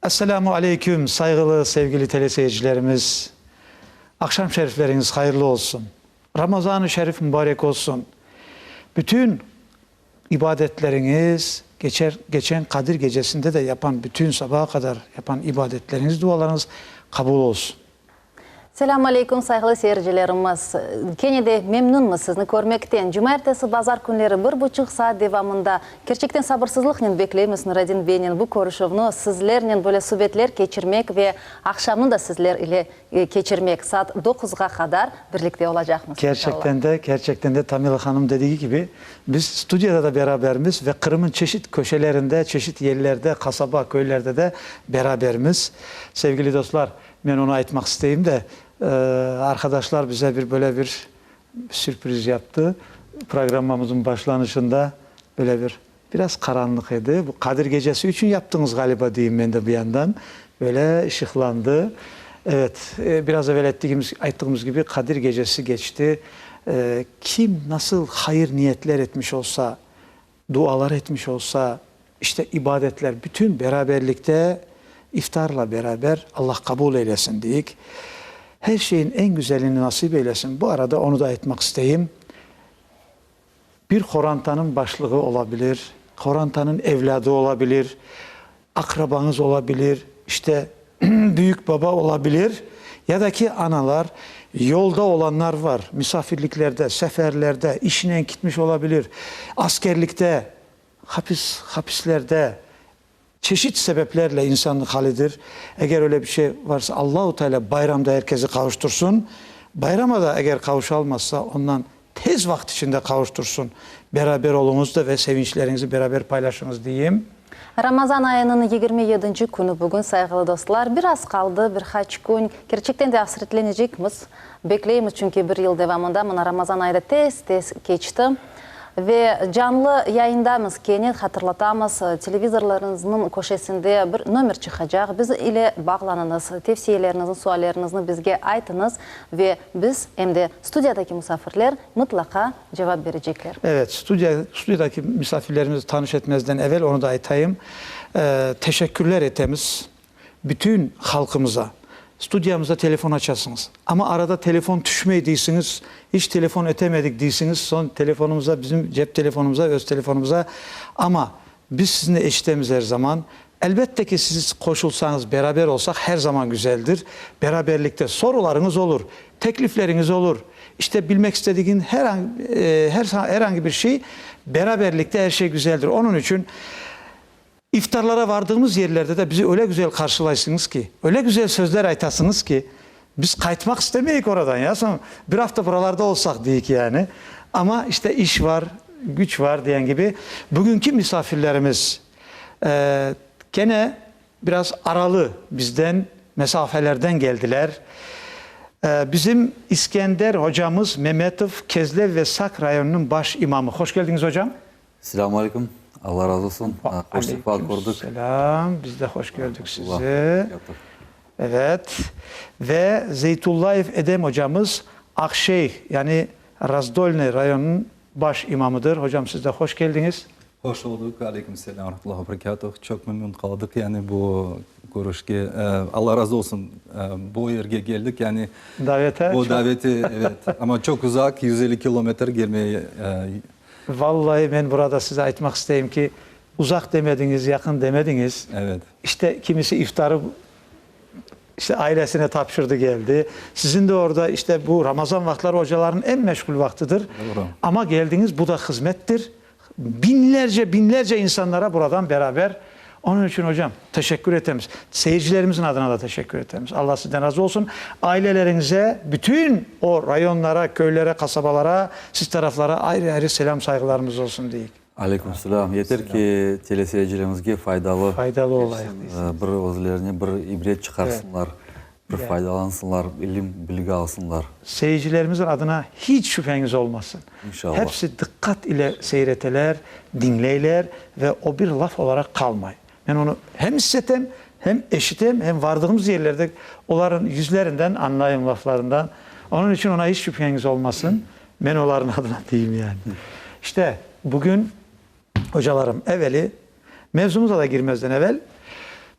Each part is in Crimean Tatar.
Esselamu aleyküm, sayğılı, sevgili teleseyircilerimiz! Aqşam şerifleriñiz hayırlı olsun! Ramazan-ı şerif mübarek olsun! Bütün ibadetleriñiz, geçer, geçen Qadir gecesinde de yapan bütün sabağa qadar yapan ibadetleriñiz, dualarıñız qabul olsun! Selâm aleyküm, sayğılı seyircilerimiz! Kene de memnünmiz sizni körmekten. Cumaertesi, bazar künleri bir buçuq saat devamında kerçekten sabırsızlıqnen bekleymiz Nuradin beynen bu körüşüvni, sizlernen böyle subetler keçirmek ve aqşamnı da sizler ile keçirmek. Saat doquzğa qadar birlikte olacaqmız, inşallah. Kerçekten de, kerçekten de Tamila hanım dedigi kibi, biz studiyada da berabermiz ve Qırım'ın çeşit köşelerinde, çeşit yerlerde, qasaba, köylerde de berabermiz. Sevgili dostlar, Men onı aytmaq isteyim de, arqadaşlar bize bir böyle bir sürpriz yaptı. Programmamıznıñ başlanışında böyle bir biraz qaranlıq edi. Bu Qadir gecesi içün yaptıñız ğaliba deyim men de bu yandan. Böyle ışıqlandı. Evet, biraz evel ettigimiz, ayttığımız kibi Qadir gecesi keçti. Kim nasıl hayır niyetler etmiş olsa, dualar etmiş olsa, işte ibadetler bütün beraberlikte iftarla beraber Allah qabul eylesin deyik. Her şeyin eñ güzelini nasip eylesin. Bu arada onı da aytmaq isteyim, bir qorantanıñ başlığı olabilir, qorantanıñ evlâdı olabilir, aqrabañız olabilir, işte büyük baba olabilir ya da ki analar, yolda olanlar var, misafirliklerde, seferlerde, işinen kitmiş olabilir, askerlikte, hapis, hapislerde, çeşit sebeplerle insanlıq halidir. Eger öyle bir şey varsa, Allahu Teala bayramda herkesi qavuştırsın. Bayrama da eger qavuşalmazsa, ondan tez vaqıt içinde qavuştırsın. Beraber oluñız da ve sevinçleriñizi beraber paylaşıñız deyim. Ramazan ayınıñ 27-nci künü bugün, sayğılı dostlar. Biraz qaldı, bir qaç kün. Kerçekten de asretlenecekmiz. Bekleymiz, çünki bir yıl devamında mına Ramazan ayı da tez-tez keçti. Ve canlı yayındamız kene, hatırlatamız, televizorlarıñıznıñ köşesinde bir nomer çıqacaq. Biz ile bağlanıñız, tevsiyeleriñizni, sualleriñizni bizge aytıñız ve biz, em de studiyadaki musafirler mıtlaqa cevap berecekler. Evet, studiya, studiyadaki misafirlerimizni tanış etmezden evel onı da aytayım, teşekkürler etemiz bütün halqımıza. Studiyamızda telefon açasıñız, amma arada telefon tüşmey deysiñiz, iç telefon etemedik deysiñiz, soñ telefonımıza, bizim cep telefonımıza, öz telefonımıza, amma biz sizni eşitemiz er zaman. Elbette ki, siz qoşulsañız, beraber olsaq her zaman güzeldir. Beraberlikte sorularıñız olur, teklifleriñiz olur. İşte, bilmek istedigiñ her angi, her, her angi bir şey, beraberlikte her şey güzeldir. Onıñ içün iftarlara vardığımız yerlerde de bizi öyle güzel qarşılaysıñız ki, öyle güzel sözler aytasıñız ki, biz qaytmaq istemeyik oradan ya, soñ bir afta buralarda olsaq deyik yani. Amma işte iş var, güç var degen kibi. Bugünki misafirlerimiz, Kene biraz aralı bizden, mesafelerden geldiler. Bizim İskender hocamız Memetov, Kezlev ve Sak rayonınıñ baş imamı. Hoş keldiñiz, hocam. Selâmü aleyküm. Alla razı olsun. Hoş sefa kördik. Selâm. Biz de hoş gördük sizi. Evet. Ve Zeytullayev Edem hocamız Aqşeyh, yani Razdolnıy rayonınıñ baş imamıdır. Hocam, siz de hoş keldiñiz. Hoş olduq. Aleyküm selâm, rahmetullahi ve berekâtuh. Çoq memnün qaldıq, yani bu körüşke. Alla razı olsun, bu yerge keldik, yani. Davete. Bu davete, evet. Amma çoq uzaq, 150 kilometr gelmeye. Vallahi, men burada size aytmaq isteyim ki, uzaq demediñiz, yaqın demediñiz. Evet. İşte, kimisi iftarı İşte, ailesine tapşırdı geldi. Siziñ de orada, işte, bu Ramazan vaqıtları ocalarnıñ eñ meşğul vaqtıdır. Doğru. Amma geldiñiz, bu da hızmettir. Biñlerce, biñlerce insanlara buradan beraber. Onıñ içün, ocam, teşekkür etemiz. Seyircilerimizniñ adına da teşekkür etemiz. Alla sizden razı olsun. Aileleriñize, bütün o rayonlara, köylere, qasabalara, siz taraflara ayrı-ayrı selâm, sayğılarımız olsun deyik. Aleyküm selâm. Yeter ki, teleseyircilerimizge faydalı Faydalı olayıq deysiñiz. Bir özlerine bir ibret çıqarsınlar, bir faydalansınlar, ilim, bilgi alsınlar. Seyircilerimizin adına hiç şübheñiz olmasın. İnşallah. Hepsi diqqat ile seyreteler, diñleyler ve o bir laf olaraq qalmay. Men onı hem issetem, hem eşitem, hem vardığımız yerlerde oların yüzlerinden añlayım, laflarından. Onıñ içün ona hiç şübheñiz olmasın. Men olarnıñ adına deyim yani. İşte, bugün, ocalarım, eveli, mevzumuza da girmezden evel,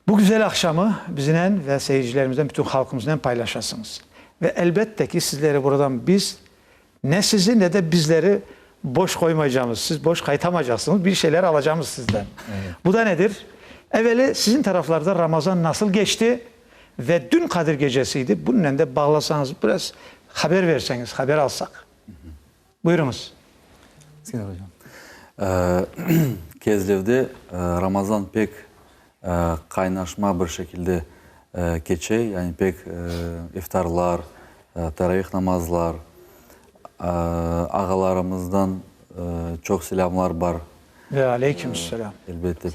Bu güzel aqşamı biznen ve seyircilerimiznen, bütün halqımıznen paylaşasıñız. Ve elbette ki, sizleri buradan biz ne sizi, ne de bizleri boş qoymaycamız. Siz boş qaytamaycaqsıñız, bir şeyler alacamız sizden. Bu da nedir? Eveli siziñ taraflarda Ramazan nasıl keçti ve dün Qadir gecesi idi, bunınen de bağlasañız, biraz haber berseñiz, haber alsaq. Buyurıñız. Eskender hocam. Kezlevde Ramazan pek qaynaşma bir şekilde keçe, yani pek iftarlar, taravih namazlar, ağalarımızdan çoq selâmlar bar. Ve aleyküm selâm. Elbette.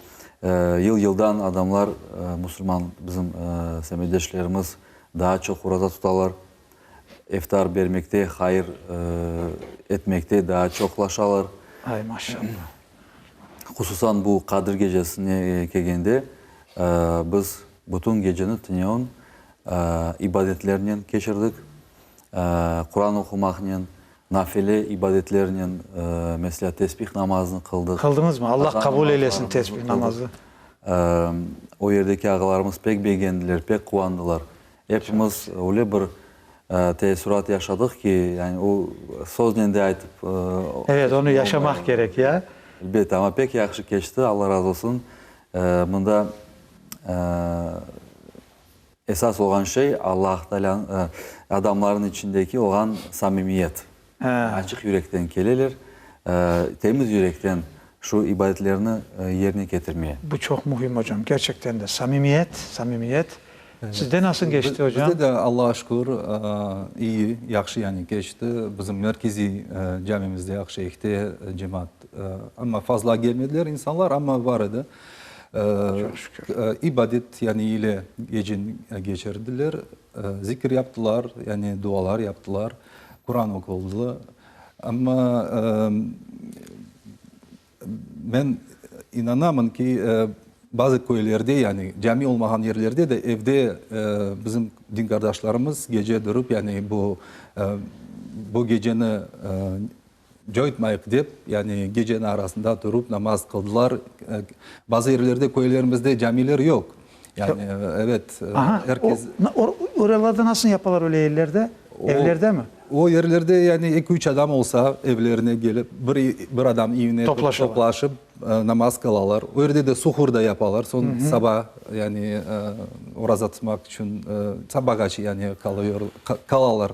Yıl-yıldan adamlar, musulman bizim semetdeşlerimiz daa çoq oraza tutalar. İftar bermekte, hayır etmekte daa çoqlaşalar. Ay, maşallah. Hususan bu Qadir gecesine kelgende, biz bütün geceni tünevin ibadetlernen keçirdik, Quran oqumaqnen, nafile ibadetlernen, meselâ, tesbih namazını qıldıq. Qıldıñızmı? Allah qabul eylesin tesbih namazı. O yerdeki ağalarımız pek begendiler, pek quvandılar. Epimiz öyle bir teessurat yaşadıq ki, yani o söznen de aytıp. Evet, onı yaşamaq kerek, ya. Elbette, amma pek yahşı keçti, Alla razı olsun. Mında esas olğan şey, Allah Taalânıñ, adamlarnıñ içindeki olğan samimiyet. Açıq yürekten keleler, temiz yürekten şu ibadetlerni yerine ketirmeye. Bu çoq mühim, ocam, kerçekten de. Samimiyet, samimiyet. Sizde nasıl keçti, ocam? Bizde de, Allağa şükür, iyi, yahşı yani keçti. Bizim merkeziy camimizde, Aqşeyhte cemaat, amma fazla gelmediler insanlar, amma bar edi. Çoq şükür. İbadet yani ile geceni keçirdiler, zikir yaptılar, yani dualar yaptılar. Quran oquldı. Amma men inanamın ki, bazı köylerde, yani cami olmağan yerlerde de evde bizim din qardaşlarımız gece durıp, yani bu bu geceni coytmayıq dep, yani geceniñ arasında turıp namaz qıldılar. Bazı yerlerde, köylerimizde camiler yoq. Yani, evet, er kes. Oralarda nasıl yapalar öyle yerlerde? Evlerde mi? O yerlerde yani eki-üç adam olsa evlerine kelip, bir bir adam evine toplaşıp namaz qılalar. O yerde de suhur da yapalar. Soñ saba yani oraza tutmaq içün sabağace yani qalıyor qalalar.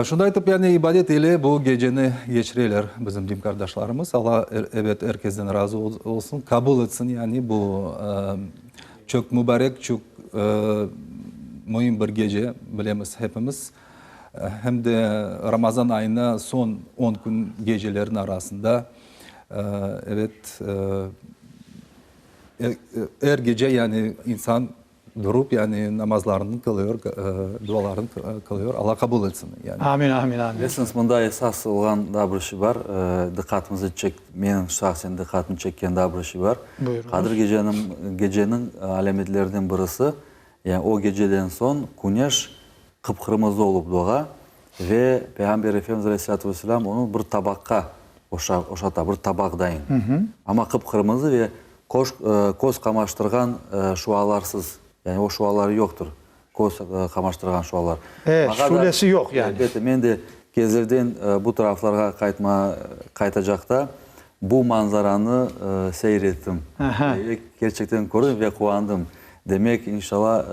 Şunday etip, yani ibadet ile bu geceni geçireler bizim din qardaşlarımız. Alla, ebet, er kesden razı olsun, qabul etsin, yani bu çoq mübarek, çoq müim bir gece, bilemiz hepimiz. Hem de Ramazan ayına soñ on kün gecelerniñ arasında, ebet, er gece, yani insan Durup, yani namazlarını qılıyor, dualarını qılıyor. Alla qabul etsin, yani. Amin, amin, amin. Bilesiñiz, mında esas olğan daa bir şey bar, diqqatımızı çek, menim şahsen diqqatımnı çekken daa bir şey bar. Buyurıñız. Qadir geceniñ, geceniñ alâmetlerinden birisi, yani o geceden soñ küneş qıp-qırmızı olıp doğa ve Peyğamber Efendimiz aleyhissalâtu vesselâm onı bir tabaqqa oşa, oşata, bir tabaq dayın. Amma qıp-qırmızı ve Köz, köz qamaştırğan şualarsız, yani o şuaları yoqtır, köz qamaştırğan şualar. E, şulesi yoq yani. Elbette, men de Kezlevden bu taraflarğa qaytma, qaytacaqta bu manzaranı seyir ettim. Ve kerçekten kördim ve quvandım. Demek, inşallah,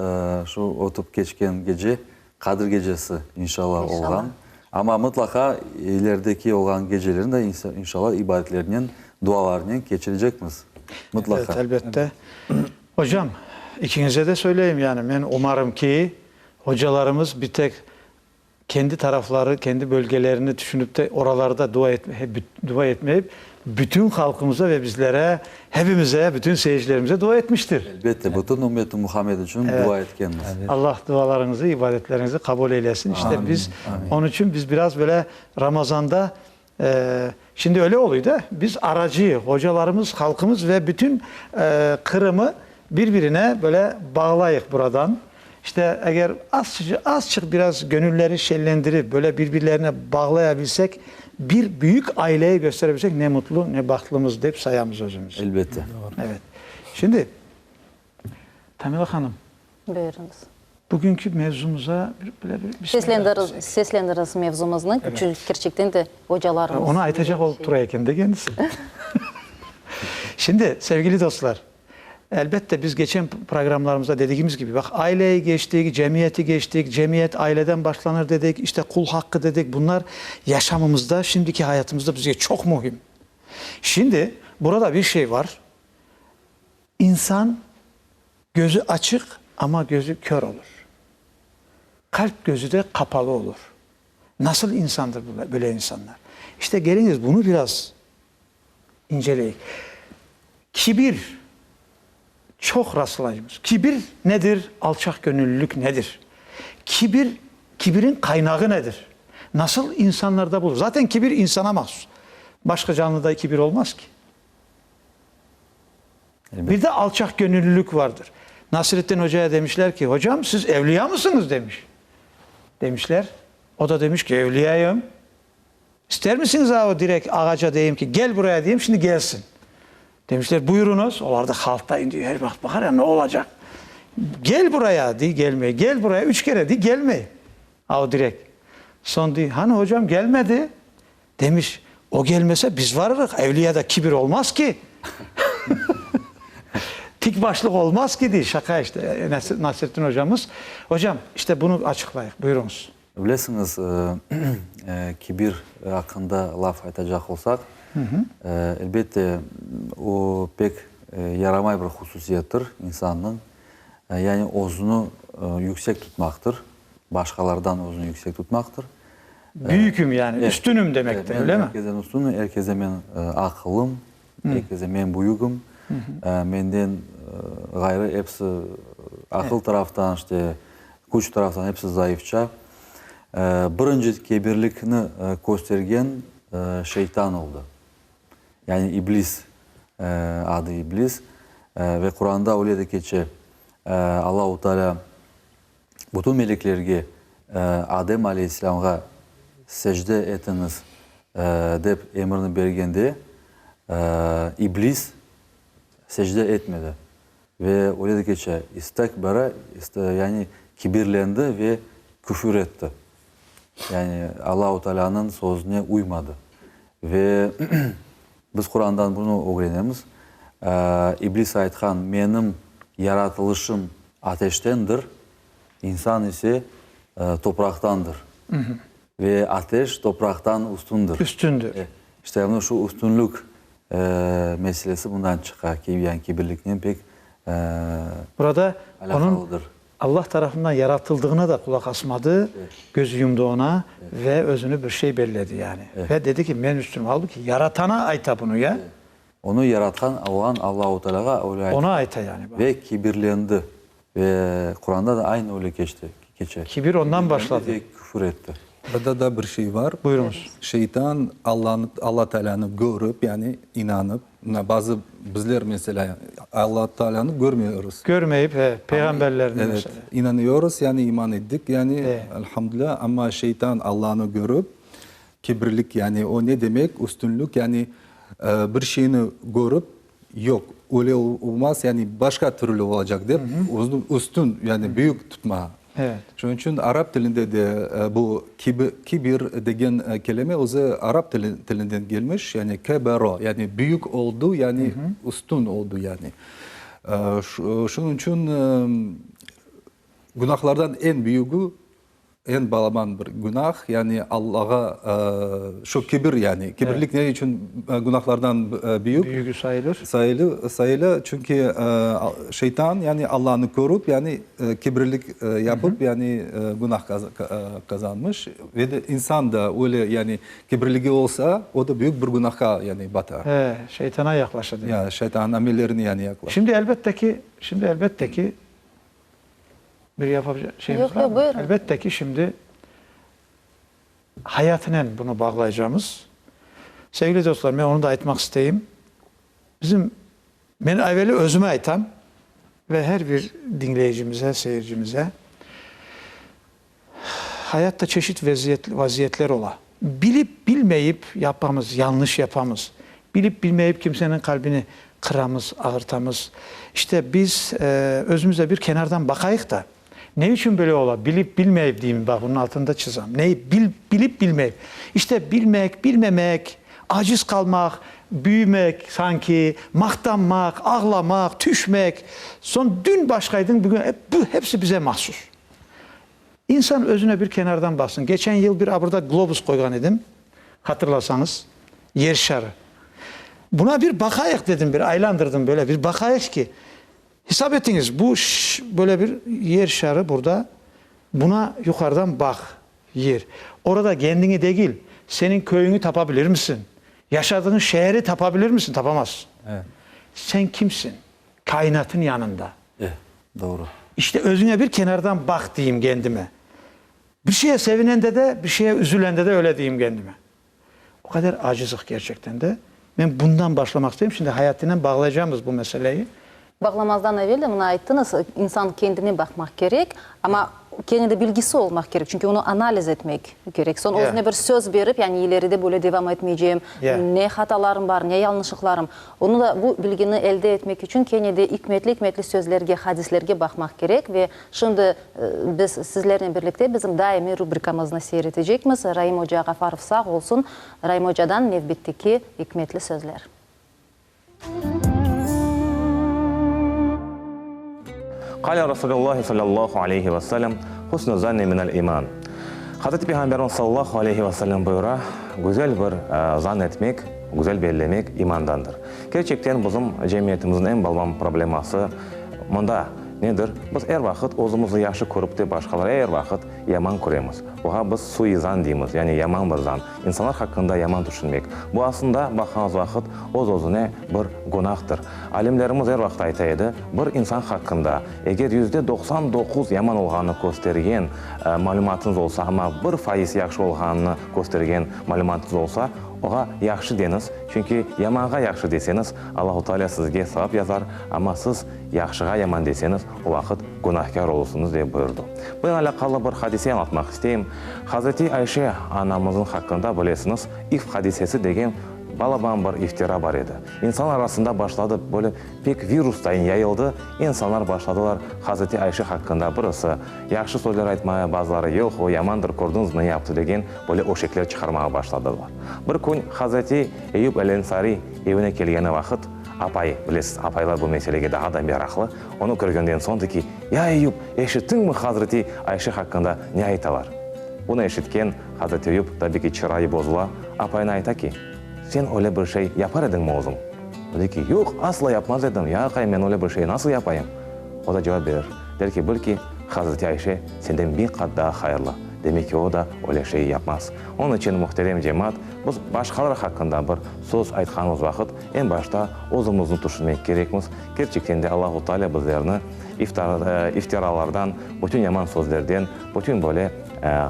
şu ötip keçken gece Qadir gecesi, inşallah, olğan. Amma mıtlaqa ilerideki olğan gecelerni de, inşallah, ibadetlernen, dualarnen keçirecekmiz. Mıtlaqa. Evet, elbette. Ocam, ikiñize de söyleyim, yani men umarım ki, ocalarımız bir tek kendi tarafları, kendi bölgelerini tüşünip de oralarda dua dua etmeyip, bütün halqımıza ve bizlere, hepimize, bütün seyircilerimize dua etmiştir. Elbette, bütün ümmeti Muhammed içün dua etkenmiz. Allah dualarıñızı, ibadetleriñizi qabul eylesin. İşte biz, onıñ içün biz biraz böyle Ramazanda, şimdi öyle oluy da, biz aracıyıq, hocalarımız, halqımız ve bütün Qırımı bir-birine böyle bağlayıq buradan. İşte eger azçıcıq, azçıq biraz gönülleri şenlendirip, böyle bir-birlerine bağlayabilsek, bir büyük aileyi gösterebilsek, ne mutlu, ne bahtlımız dep sayamız özümizi. Elbette. Evet. Şimdi. Tamila hanım. Buyurıñız. Bugünki mevzumıza bir böyle bir bismillah desek. Seslendiriñiz mevzumıznı, çünki kerçekten de ocalarımız. Onı aytacaq olıp tura eken de kendisi. Şimdi, sevgili dostlar, elbette biz geçen programlarımızda dedigimiz kibi, baq, aileyi geçtik, cemiyeti geçtik, cemiyet aileden başlanır dedik, işte qul haqqı dedik, bunlar yaşamımızda, şimdiki hayatımızda bizge çoq mühim. Şimdi burada bir şey var, İnsan gözü açıq, amma gözü kör olur. Qalp gözü de qapalı olur. Nasıl insandır böyle insanlar? İşte keliñiz bunı biraz inceleyik. Kibir, çoq rastlaymız. Kibir nedir? Alçaqgönüllülük nedir? Kibir, kibirin qaynağı nedir? Nasıl insanlarda bulur? Zaten kibir insana mahsus. Başqa canlıda kibir olmaz ki. Bir de alçaqgönüllülük vardır. Nasreddin hocaya demişler ki, hocam siz evliya mısıñız demiş. Demişler. O da demiş ki, evliyayım. İster misiñiz a o direk ağaca deyim ki, gel buraya deyim, şimdi gelsin. Demişler, buyurunız. Olar da halqta indi her vaqıt baqar ya, ne olacaq? Gel buraya, dey, gelmey. Gel buraya, üç kere dey, gelmey. A o direk. Soñ dey, hani hocam gelmedi. Demiş, o gelmese biz varırıq, evliyada kibir olmaz ki. Tik başlıq olmaz ki, dey, şaqa işte, Nasretdin ocamız. Ocam, işte bunı açıqlayıq, buyurıñız. Bilesiñiz, kibir aqqında laf aytacaq olsaq, elbette, o pek yaramay bir hususiyettir insannıñ, yani özüni yüksek tutmaqtır, başqalardan özüni yüksek tutmaqtır. Büyüküm yani, üstünüm demektir, öyle mi? Men er kesten üstünim, er kesten men aqıllım, er kesten men büyügim, menden ğayrı episi aqıl taraftan, işte, küç taraftan episi zayıfça. Birinci kebirlikni köstergen şeytan oldı. Yani İblis, adı İblis. Ve Quranda öyle de keçe, Allahu Teala Bütün meleklerge Adem aleyhisselâmğa secde etiñiz dep emirni bergende, İblis secde etmedi ve öyle de keçe, istekbara, yani kibirlendi ve küfür etti. Yani Allahu Tealânıñ sözüne uymadı. Ve biz Qurandan bunı ögrenemiz, İblis aytqan, Menim yaratılışım ateştendir, insan ise topraqtandır. Ve ateş topraqtan üstündir. Üstündir. İşte mına şu üstünlik meselesi bundan çıqa, yani kibirliknen pek Burada onıñ Allah tarafından yaratıldığına da qulaq asmadı, göz yumdı ona ve özüni bir şey belledi yani. Ve dedi ki, men üstünim. Halbuki Yaratana ayta bunı ya. Onı yaratqan olğan Allahu Tealâğa öyle ayta. Ona ayta yani. Ve kibirlendi. Ve Quranda da aynı öyle keçti, keçe. Kibir ondan başladı. Ve küfür etti. Burada da bir şey var. Buyurıñız. Şeytan Allanı, Alla Tealânı körip, yani inanıp, mına bazı bizler meselâ Alla Tealânı körmeyurız. Körmeyip, he, peyğamberlerni Evet, meselâ. inanıyoruz, yani iman ettik, yani He. elhamdülâ, amma şeytan Allanı körip, Kibirlik, yani o ne demek, üstünlük, yani bir şeyni körip, yoq, öyle olmaz, yani başqa türlü olacaq dep, özüni üstün, yani büyük tutma. Şunıñ içün arap tilinde de bu kibir degen kelime özü arap tilinden kelmiş, yani kebero, yani büyük oldu, yani üstün oldu, yani. Şunıñ içün günahlardan eñ büyügi Eñ balaban bir günah, yani Allağa şu kibir, yani kibirlik ne içün günahlardan büyük? Büyügi sayılır. Sayılı, sayıla, çünki şeytan, yani Allanı körip, yani kibirlik yapıp, yani günah qazanmış. Ve de insan da öyle, yani kibirligi olsa, o da büyük bir günahqa, yani bata. He, şeytana yaqlaşa demek. Ya, şeytanıñ amellerine, yani yaqlaşa. Şimdi elbette ki, şimdi elbette ki, Bir yapacaq şeyimiz Yoq, var yoq, mı? buyurın. Elbette ki, şimdi hayatınen bunı bağlaycamız. Sevgili dostlar, men onı da aytmaq isteyim. Bizim, men eveli özüme aytam ve her bir diñleyicimize, seyircimize, hayatta çeşit vaziyetler ola. Bilip, bilmeyip yapamız, yanlış yapamız. Bilip bilmeyip kimseniñ qalbini qıramız, ağırtamız. İşte biz özümiz de bir kenardan baqayıq da, ne içün böyle ola, bilip bilmeyip deyim, baq, bunıñ altını da çızam, ne bilip bilmeyip, işte bilmek, bilmemek, aciz qalmaq, büyümek sanki, maqtanmaq, ağlamaq, tüşmek, soñ dün başqaydıñ, bugün, bu hepsi bize mahsus. İnsan özüne bir kenardan baqsın. Geçen yıl bir aburda globus qoyğan edim, hatırlasañız, yer şarı. Buna bir baqayıq dedim, bir aylandırdım böyle, bir baqayıq ki, hesap etiñiz, bu böyle bir yer şarı burada, buna yuqarıdan baq, yer. Orada kendiñi degil, seniñ köyüñi tapa bilirmisiñ? Yaşadığıñ şeeri tapa bilirmisiñ? Tapamazsıñ. Sen kimsiñ? Kainatın yanında. E, doğru. İşte özüñe bir kenardan baq deyim kendime. Bir şeye sevinende de, bir şeye üzülende de öyle deyim kendime. O qadar acizıq kerçekten de. Men bundan başlamaq isteyim. Şimdi Hayatinen bağlaycamız bu meseleyi. Bağlamazdan evel de mına ayttıñız, insan kendine baqmaq kerek, amma kene de bilgisi olmaq kerek, çünki onı analiz etmek kerek. Soñ özüne bir söz berip, yani ileride böyle devam etmeycem, ne hatalarım bar, ne yañlışlıqlarım. Onı da, bu bilgini elde etmek içün kene de ikmetli-ikmetli sözlerge, hadislerge baqmaq kerek. Ve şimdi biz sizlernen birlikte bizim daimiy rubrikamıznı seyir etecekmiz. Raim oca Ğafarov sağ olsun. Raim ocadan nevbetteki ikmetli sözler. Qâle Rasulullahi sallallahu aleyhi ve sellem, Husnu zanni minel iman. Hazreti Peyğamberimiz sallallahu aleyhi ve sellem buyura, Güzel bir zan etmek, güzel bellemek imandandır. Kerçekten bizim cemiyetimizniñ eñ balban probleması mında nedir? Biz er vaqıt özümizni yahşı körip te başqaları er vaqıt yaman köremiz. Buğa biz sui zan deymiz, yani yaman bir zan. İnsanlar haqqında yaman tüşünmek. Bu aslında, baqğanız vaqıt, öz-özüne bir günahtır. Alimlerimiz er vaqıt ayta edi, bir insan haqqında, eger 99% yaman olğanını köstergen malümatıñız olsa, amma 1% yahşı olğanını köstergen malümatıñız olsa, oğa yahşı deñiz, çünki yamanğa yahşı deseñiz, Allahu Teala sizge savap yazar, amma siz yahşığa yaman deseñiz, o vaqıt günahkâr olursıñız, dep buyurdı. Bunen alâqalı bir hadise añlatmaq isteyim. Hazreti Ayşe anamıznıñ haqqında, bilesiñiz, İfk hadisesi degen balaban bir iftira bar edi. İnsanlar arasında başladı, böyle pek virus dayın yayıldı, insanlar başladılar Hazreti Ayşe haqqında birisi yahşı sözler aytmaya, bazıları yoq, o yamandır, kördiñizmi ne yaptı degen böyle öşekler çıqarmağa başladılar. Bir kün Hazreti Eyüp el-Ensari evine kelgeni vaqıt, apayı, bilesiz, apaylar bu meselege daha da meraqlı, onı körgenden soñ dey ki, Ya Eyüp, eşittiñmi Hazreti Ayşe haqqında ne aytalar? Bunı eşitken Hazreti Eyüp, tabi ki, çırayı bozula, apayına ayta ki, Sen öyle bir şey yapar ediñmi özüñ? O dey ki, Yoq, asla yapmaz edim, ya aqay, men öyle bir şey nasıl yapayım? O da cevap berir, der ki, Bil ki, Hazreti Ayşe senden biñ qat daa hayırlı, demek ki, o da öyle şey yapmaz. Onıñ içün, muhterem cemaat, biz başqalar haqqında bir söz aytqanımız vaqıt, eñ başta özümizni tüşünmek kerekmiz, kerçekten de Allahu Teala bizlerni iftiralardan, bütün yaman sözlerden, bütün böyle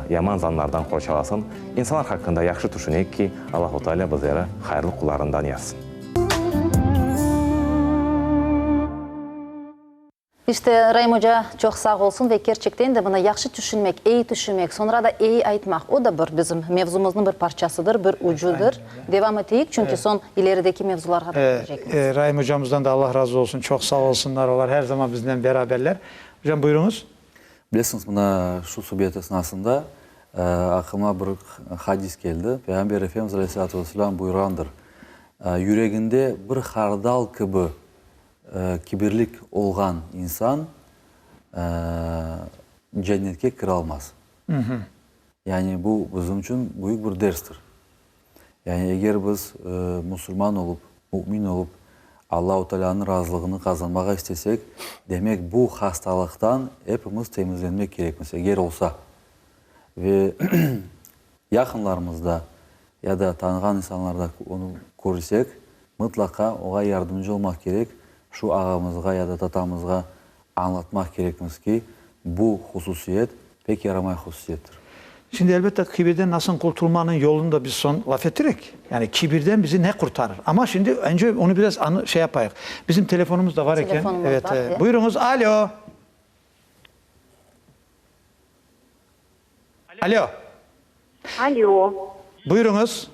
yaman zanlardan qorçalasın. İnsanlar haqqında yahşı tüşüneyik ki, Allahu Teala bizleri hayırlı qullarından yazsın. İşte, Raim oca çoq sağ olsun ve kerçekten de mına yahşı tüşünmek, eyi tüşünmek, soñra da eyi aytmaq, o da bir bizim mevzumıznıñ bir parçasıdır, bir ucudır. Devam eteyik, çünki soñ ilerideki mevzularğa da kelecekmiz. Raim ocamızdan da Allah razı olsun, çoq sağ olsunlar, olar her zaman biznen beraberler. Ocam, buyurıñız. Bilesiñiz, mına şu subet esnasında aqlıma bir hadis keldi. Peyğamber Efendimiz aleyhissalâtu vesselâm buyurğandır, Yüreginde bir hardal kibi kibirlik olğan insan cennetke kiralmaz. Yani bu bizim içün büyük bir derstir. Yani eger biz musulman olıp, mümin olıp, Allahu Tealânıñ razılığını qazanmağa istesek, demek bu hastalıqtan epimiz temizlenmek kerekmiz, eger olsa. Ve yaqınlarımızda ya da tanığan insanlarda onı körsek, mıtlaqa oña yardımcı olmaq kerek, şu ağamızğa ya da tatamızğa añlatmaq kerekmiz ki, bu hususiyet pek yaramay hususiyettir. Şimdi, elbette, kibirden nasıl qurtulmanıñ yolunı da biz soñ laf ettirik. Yani kibirden bizi ne qurtarır? Amma şimdi önce onı biraz şey yapayıq. Bizim telefonımız da var eken. Telefonımız Evet, var, ya. buyurıñız, alo. Alo. Alo. Buyurıñız.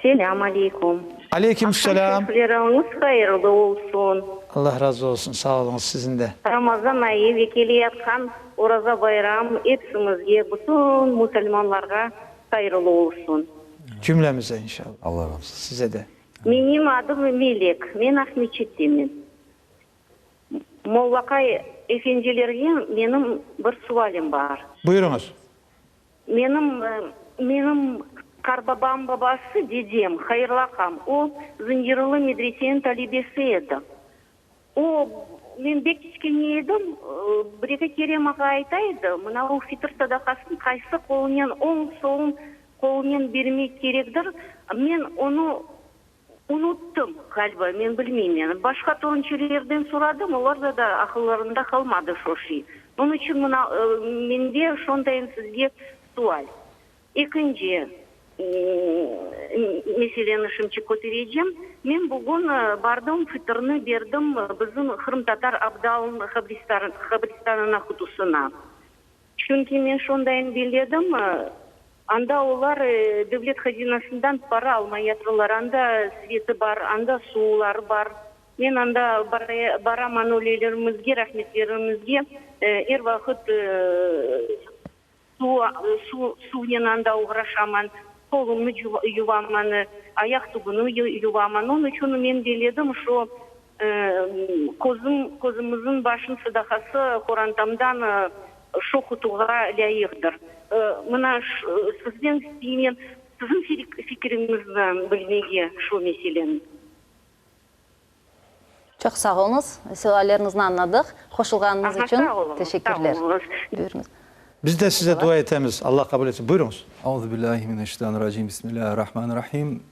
Selâm aleykum. Aleyküm selâm. Aqşam şerifleriñiz hayırlı olsun. Allah razı olsun, sağ oluñız, siziñ de. Ramazan ayı ve keleyatqan Oraza bayram epsimizge, bütün musulmanlarğa hayırlı olsun. Cümlemize inşallah. Allah razı olsun. Size de. Menim adım Melek, men Aqmeçittemen. Mollaqay efendilerge menim bir sualim bar. Buyurıñız. Menim, menim qarbabam babası, dedem, Hayırlı aqam, o, Zıncırlı medreseniñ talebesi edi. O, men bek kiçkene edim, bir-eki kere maña ayta edi, mına o fitir sadaqasını qaysı qolunen, oñ, sol qolunen bermek kerekdir, men onı Unuttım, ğaliba, men bilmeymen. Başqa torunçilerden soradım, olarda da aqıllarında qalmadı şo şey. Onıñ içün mına mende şondayın sizge sual. Ekinci meseleni şimçik köterecem. Men bugün bardım, fitirni berdim bizim qırımtatar Abdal qabristanına qutusına. Çünki men şondayın belledim, anda olar devlet hazinasından para almayatırlar, anda sveti bar, anda suvları bar. Men anda baraman ölelerimizge, rahmetlerimizge er vaqıt suvnen anda oğraşaman, qolumnı yuvaman, ayaq tübüni yuvaman. Onıñ içün men belledim, şu Közüm, közümizniñ başın sadaqası qorantamdan şu qutuğa lâyıqdır. Mına, sizden isteymen, siziñ fikiriñizni bilmege şu meseleniñ. Çoq sağ oluñız. Sualleriñizni añladıq. Qoşulğanıñız içün teşekkürler. Buyurıñız. Biz de size dua etemiz, Allah qabul etsin. Buyurıñız. Auzubillahi mineşşeytanirracim, Bismillahirrahmanirrahim.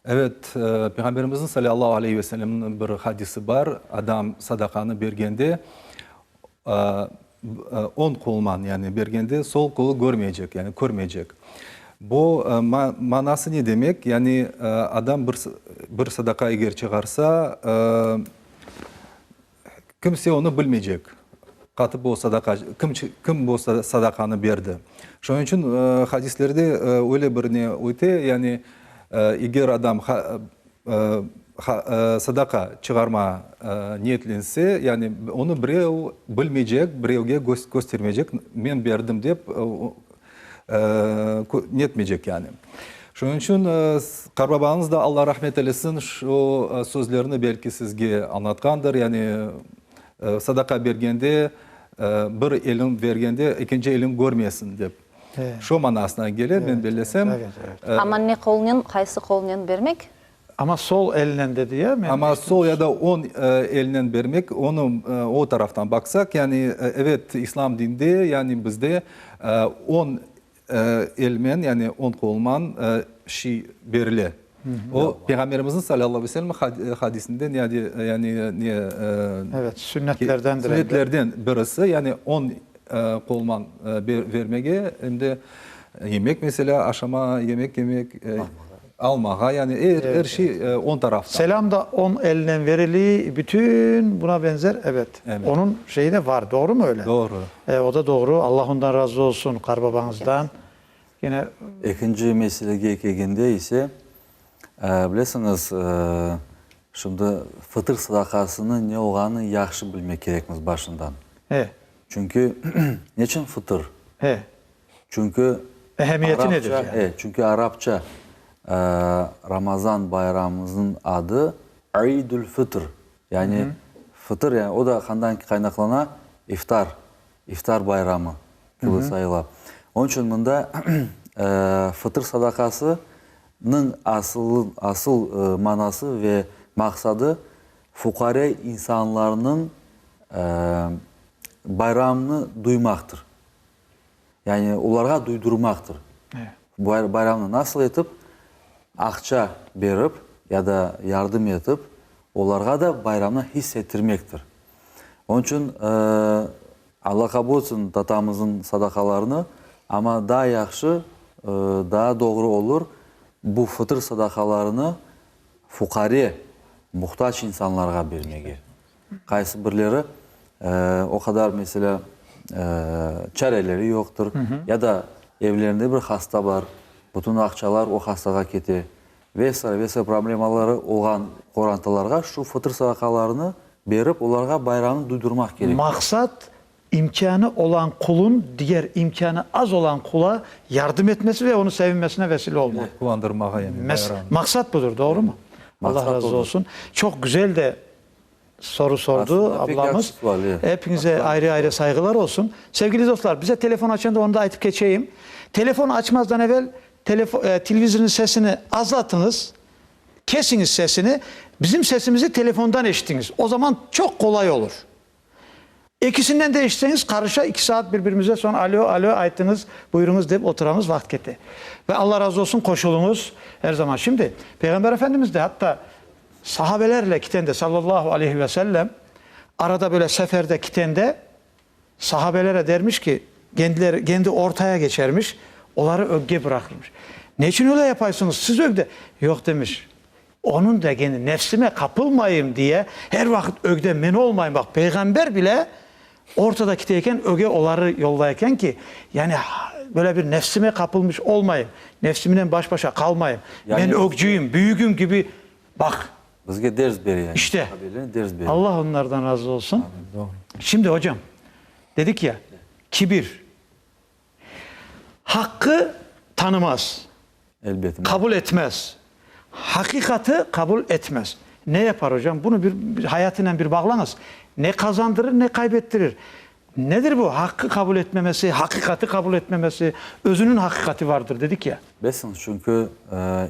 Evet, Peyğamberimizniñ salâllahu aleyhi ve sellemniñ bir hadisi bar, adam sadaqanı bergende, oñ qolman, yani bergende sol qolu körmeycek, yani körmeycek. Bu manası ne demek? Yani adam bir bir sadaqa eger çıqarsa, Kimse onı bilmeycek, qatıp o sadaqa, kim, kim bu sadaqanı berdi. Şunıñ içün hadislerde öyle bir ne öte, yani eger adam sadaqa çıqarma niyetlense, yani onı birev bilmeycek, birevge köstermeycek, men berdim dep netmeycek yani. Şunıñ içün qarbabañız da, Alla rahmet eylesin, şu sözlerni belki sizge añlatqandır, yani sadaqa bergende bir eliñ bergende ekinci eliñ körmesin dep. Şu manasına kele, men bellesem. Amma ne qolnen, qaysı qolnen bermek? Amma sol elnen dedi ya, men. Amma sol ya da oñ elnen bermek, onı o taraftan baqsaq, yani evet, İslam dinde, yani bizde oñ elmen, yani oñ qolman şiy berile. O, Peyğamberimizniñ salâllahu aleyhi ve sellem hadisinden, yani ne. Evet, sünnetlerdendir. Sünnetlerden birisi, yani oñ qolman bermege, em de yemek, meselâ, aşama, yemek yemek. Almağa, yani er, er şey on taraftan. Selâm da on elnen verili, bütün buna benzer, evet. Evet. Onıñ şeyi de var, doğrumı öyle? Doğru. E, o da doğru. Allah ondan razı olsun, qarbabañızdan. Kene. Ekinci meselege kelgende ise, bilesiñiz, şimdi fıtır sadaqasınıñ ne olğanını yahşı bilmek kerekmiz başından. E. Çünki neçün fıtır? E. Çünki Ehemmiyeti nedir arapça, yani? e, çünki arapça Ramazan bayramımıznıñ adı Eid-ül-Fitr, yani fıtır, yani o da qandan qaynaqlana? İftar, iftar bayramı kibi sayıla. Onıñ içün mında fıtır sadaqasınıñ asıl, asıl manası ve maqsadı fuqare insanlarnıñ bayramını duymaqtır. Yani olarğa duydurmaqtır. Bayramnı nasıl etip, aqça berip ya da yardım etip, olarğa da bayramnı hiss ettirmektir. Onıñ içün Alla qabul etsin tatamıznıñ sadaqalarını, amma daa yahşı, daa doğru olur bu fıtır sadaqalarını fuqare, muhtac insanlarğa bermege. Qaysı birleri o qadar, meselâ, çareleri yoqtır, ya da evlerinde bir hasta bar, bütün aqçalar o hastağa kete. Ve saire, ve saire problemaları olğan qorantalarğa şu fıtır sadaqalarını berip, olarğa bayramnı duydurmaq kerek. Maqsat, imkânı olan qulun diger imkânı az olan qula yardım etmesi ve onı sevinmesine vesile olmaq. Quvandırmağa yani bayramnı. Maqsat budır, doğrumı? Allah razı olsun. Çoq güzel de soru sordu ablamız. Epiñize ayrı-ayrı sayğılar olsun. Sevgili dostlar, bize telefon açanda onı da aytıp keçeyim. Telefon açmazdan evel televizornıñ sesini azlatıñız, kesiñiz sesini, bizim sesimizi telefondan eşitiñiz. O zaman çoq qolay olur. Ekisinden de eşitseñiz, qarışa, iki saat bir-birimize soñ alo, alo, aytıñız, buyurıñız dep oturamız, vaqıt kete. Ve Alla razı olsun, qoşulıñız er zaman. Şimdi, Peyğamber Efendimiz de hatta sahabelerle kitende, sallallahu aleyhi ve sellem, arada böyle seferde kitende, sahabelere dermiş ki, kendileri, kendi ortaya geçermiş, oları ögge bıraqırmış. Neçün öyle yapaysıñız, siz ögde? Yoq, demiş, Onıñ degeni, nefsime qapılmayım diye, er vaqıt ögde men olmayım. Baq, peyğamber bile ortada kite eken, öge oları yollay eken ki, yani böyle bir nefsime qapılmış olmayım, nefsimnen baş-başa qalmayım, men ögcüyim, büyügüm kibi, baq. Bizge ders bere yani. İşte. Sahabelerine ders bere. Allah onlardan razı olsun. Amin, doğru. Şimdi, ocam, dedik ya, kibir. Haqqı tanımaz. Elbet. Qabul etmez. Haqiqatı qabul etmez. Ne yapar, ocam? Bunı bir hayatınen bir bağlañız. Ne qazandırır, ne qaybettirir? Nedir bu haqqı qabul etmemesi, haqiqatı qabul etmemesi? Özüniñ haqiqati vardır, dedik ya. Bilesiñiz, çünki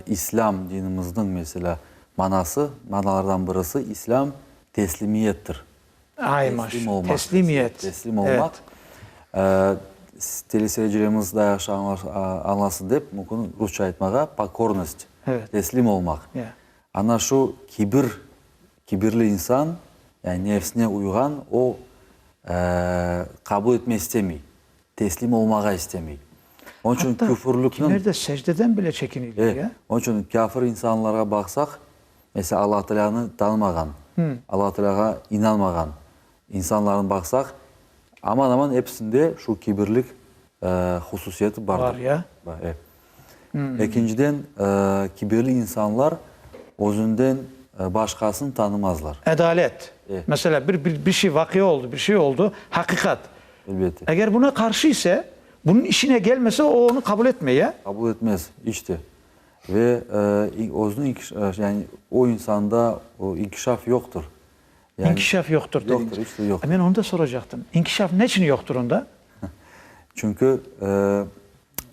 İslâm dinimizniñ, meselâ, manası, manalardan birisi, İslâm teslimiyettir. Ay, Teslim olmaq. Teslimiyet. Teslim olmaq. Teleseyircilerimiz daa yahşı añlasın dep, mümkün rusça aytmağa, pokornost, teslim olmaq. Ana şu kibir, kibirli insan, yani nefsine uyğan, o, qabul etmege istemey, teslim olmağa istemey. Onıñ içün küfürlikniñ. Kimler de secdeden bile çekineyler, ya. Onıñ içün kâfir insanlarğa baqsaq, Meselâ, Alla Taalânı tanımağan, Alla Taalâğa inanmağan insanlarnı baqsaq, aman-aman episinde şu kibirlik hususiyeti bardır. Bar, ya? Bar, e. Ekinciden, kibirli insanlar özünden başqasını tanımazlar. Adalet. E. Meselâ, bir bir şey vaqia oldı, bir şey oldı, haqiqat. Elbette. Eger buna qarşı ise, bunıñ işine gelmese, o onı qabul etmey, ya? Qabul etmez, iç de. Ve özüniñ yani o insanda o inkişaf yoqtır. Yani İnkişaf yoqtır dediñiz. Yoqtır, iç de yoqtır. Men onı da soracaqtım. İnkişaf neçün yoqtır onda? Çünki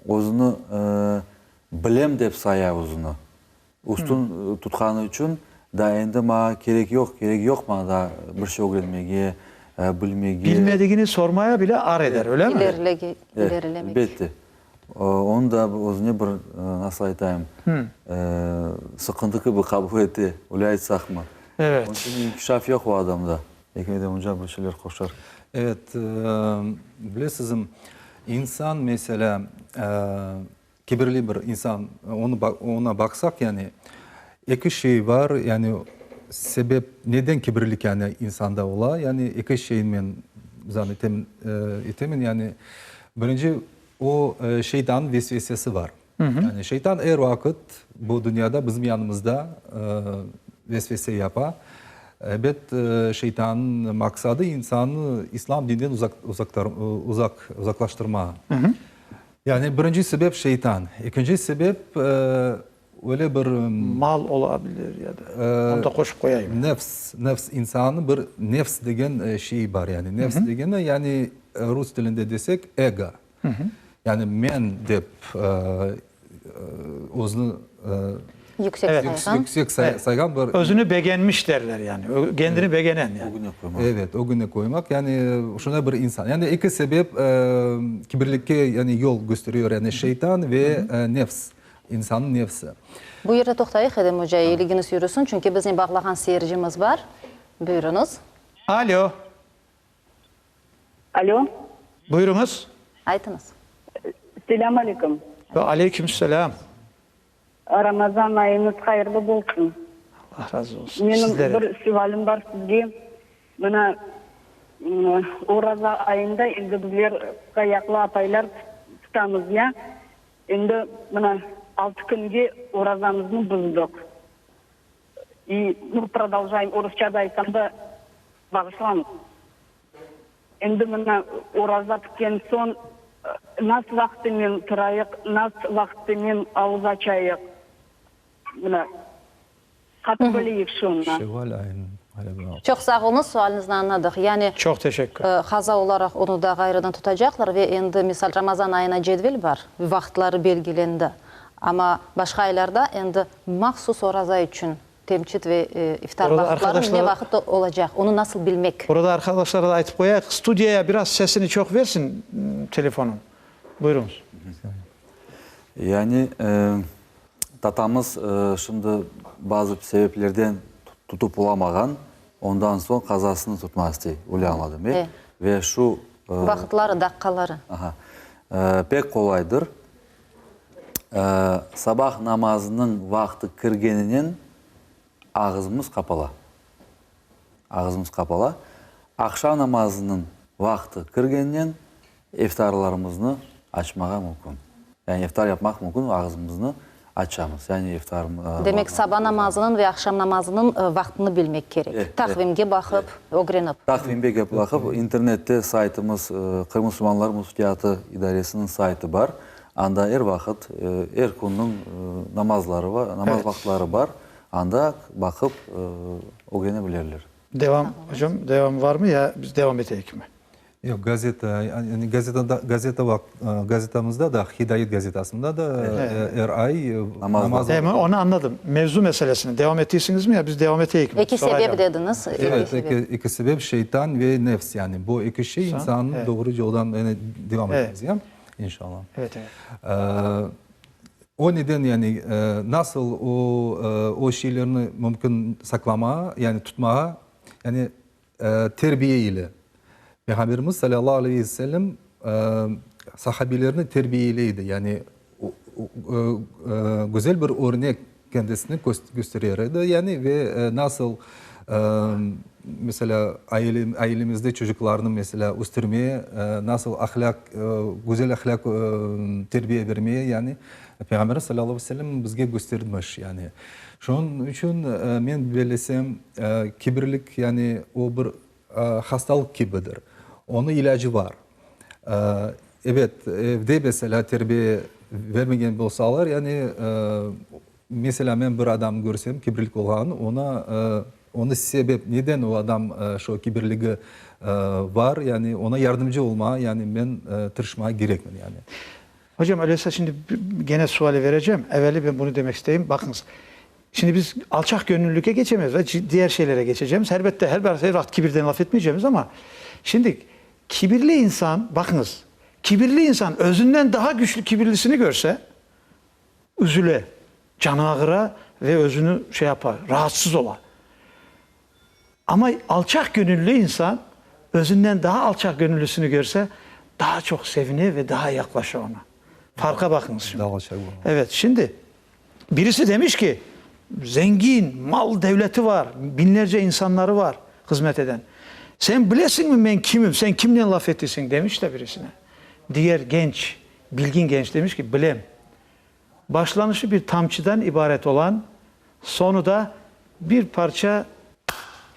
özüni bilem dep saya özüni. Üstün tutqanı içün da endi maña kerek yoq, kerek yoq maña da bir şey ögrenmege, bilmege. Bilmedigini sormaya bile ar eder, öyle mi? İlerilemek. Elbette. Onı da özüne bir, nasıl aytayım, sıqıntı kibi qabul ete, öyle aytsaqmı? Evet. Onıñ içün inkişaf yoq o adamda. Belki Edem oca bir şeyler qoşar. Evet, bilesizmi, insan, meselâ, kibirli bir insan, onı oña baqsaq, yani, eki şey bar, yani, sebep, neden kibirlik, yani, insanda ola, yani, eki şeyni men zan etem, etemen, yani, birinci, O, şeytannıñ vesvesesi bar. Yani şeytan er vaqıt bu dünyada bizim yanımızda vesvese yapa. Ebet, şeytannıñ maqsadı insannı İslam dininden uzaq uzaqlaştırma. Yani birinci sebep şeytan. Ekinci sebep öyle bir Mal ola bilir ya da. Onı da qoşıp qoyayım. Nefs, nefs, insannıñ bir nefs degen şeyi bar. Yani nefs degeni, yani rus tilinde desek, ego. Yani men dep özüni Yüksek sayğan. Yüksek sayğan bir. Özüni begenmiş derler yani. Kendini begenen yani. Ögüne qoymaq. Evet, ögüne qoymaq. Yani şunday bir insan. Yani eki sebep kibirlikke yani yol gösteriyor. Yani şeytan ve nefs. İnsannıñ nefsi. Bu yerde toqtayıq, Edem oca, eyiligiñiz yürüsin, çünki bizni bağlağan seyircimiz bar. Buyurıñız. Alo. Alo. Buyurıñız. Aytıñız. Selâm aleyküm. Ve aleyküm selâm. Ramazan ayıñız hayırlı bolsun. Allah razı olsun. Menim Sizlere de. bir sualim bar sizge. Mına, oraza ayında endi bizler qısqa ayaqlı apaylar tutamız ya. Endi mına. Altı künge orazamıznı buzdıq. İ, nu, prodoljaem, orusça da aytsam da, bağışlañız. Endi mına oraza bitken soñ nas vaqtınen turayıq, nas vaqtınen avuz açayıq? Mına, qatı bileyik şunı. Şevval ayınıñ ğaliba. Çoq sağ oluñız, sualiñizni añladıq. Yani, Çoq teşekkür. qaza olaraq onı da ğayrıdan tutacaqlar ve endi, misal, Ramazan ayına cedvel bar, vaqıtları belgilendi. Amma başqa aylarda endi mahsus oraza içün Temçit ve iftar Orada vaqıtları ne arqadaşlara vaqıt olacaq, onı nasıl bilmek? Orada arqadaşlara da aytıp qoyayıq, studiyaya biraz sesini çoq versin telefonıñ. Buyurıñız. Yani, tatamız şimdi bazı sebeplerden tutıp olamağan, ondan soñ qazasını tutmaq istey, öyle añladım, e? Ve şu. Vaqıtları, daqqaları. Aha. Pek qolaydır. Sabah namazınıñ vaqtı kirgeninen ağızımız qapala. Ağızımız qapala. Aqşam namazınıñ vaqtı kirgeninen iftarlarımıznı açmağa mümkün. Yani iftar yapmaq mümkün, ağızımıznı açamız. Yani iftar. Demek, saba namazınıñ ve aqşam namazınıñ vaqtını bilmek kerek. Taqvimge baqıp, ögrenip. Taqvimge baqıp, internette saytımız, Qırım musulmanları müftiyatı idaresiniñ saytı bar. Anda er vaqıt, er künniñ namazları bar, namaz vaqıtları bar. Anda baqıp ögrene bilirler. Devam, hocam, devam varmı ya biz devam eteyikmi? Yoq, gazeta, yani gazetada, gazeta vaq, gazetamızda da, Hidayet gazetasında da er ay namaz vaqtı. Onı añladım. Mevzu meselesini devam eteysiñizmi ya biz devam eteyikmi? Eki sebep dediñiz. Evet, eki sebep, şeytan ve nefs, yani bu eki şey insannı doğru yoldan, yani devam etemiz, ya? İnşallah. Evet, evet. O neden yani nasıl o o şeylerni mümkün saqlamağa, yani tutmağa, yani terbiye ile. Peyğamberimiz salâllahu aleyhi ve sellem sahabelerni terbiyeley edi, yani güzel bir örnek kendisini kösterer edi, yani ve nasıl meselâ, ailemizde çocuklarnı, meselâ, östürmeye, nasıl ahlâq, güzel ahlâq terbiye bermeye, yani, Peyğamberimiz salâllahu aleyhi ve sellem bizge köstermiş, yani. Şunıñ içün men bellesem, kibirlik, yani, o bir hastalıq kibidir. Onıñ ilâcı bar. Ebet, evde, meselâ, terbiye vermegen bolsalar, yani, Meselâ, men bir adam körsem kibirlik olğanın, oña, onı sebep, neden o adam şu kibirligi bar, yani oña yardımcı olmağa, yani men tırışmağa kerekmen, yani. Hocam, öyleyse şimdi gene suali vereceğim. Evveli ben bunu demek isteyim. Bakıñız, şimdi biz alçaq gönüllükke geçemez ve diğer şeylere geçeceğimiz. Elbette her, her vaqıt kibirden laf etmeyeceğimiz ama şimdi kibirli insan, bakıñız, kibirli insan özünden daha güçlü kibirlisini görse, Üzüle, canı ağıra ve özüni şey yapa, raatsız ola. Amma alçaq göñülli insan özünden daa alçaq göñüllisini körse, daa çoq sevine ve daa yaqlaşa oña. Farqa baqıñız şimdi. Daa alçaq ola. Evet, şimdi birisi demiş ki, zengin, mal devleti var, biñlerce insanları var hızmet eden. Sen bilesiñmi men kimim, sen kimnen laf etesiñ, demiş de birisine. Diger genç Bilgin genç demiş ki, Bilem. Başlanışı bir tamçıdan ibaret olan, soñu da bir parça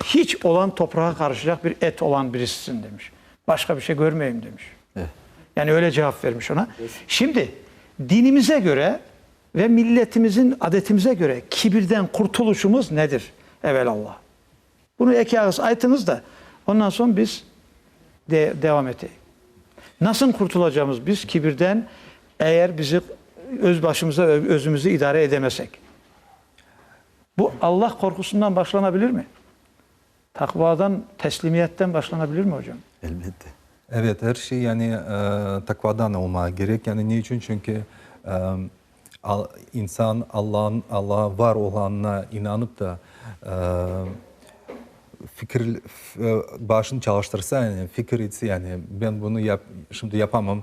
hiç olan toprağa qarışacaq bir et olan birisisin, demiş. Başqa bir şey körmeyim, demiş. Yani öyle cevap vermiş ona. Şimdi, dinimize göre ve milletimizin adetimize göre kibirden qurtuluşımız nedir, evelallah? Bunı eki ağız aytıñız da, ondan soñ biz de devam eteyik. Nasıl qurtulacamız biz kibirden, eğer bizi öz başımıza özümizi idare edemesek? Bu Allah qorqusından başlanabilir mi? Taqvadan, teslimiyetten başlanabilir mi, ocam? Elbette. Evet, er şey yani taqvadan olmağa kerek. Yani ne içün? Çünki İnsan Allanıñ, Alla var olğanına inanıp da, fikir, başını çalıştırsa, yani fikir etse, yani ben bunı yap, şimdi yapamam,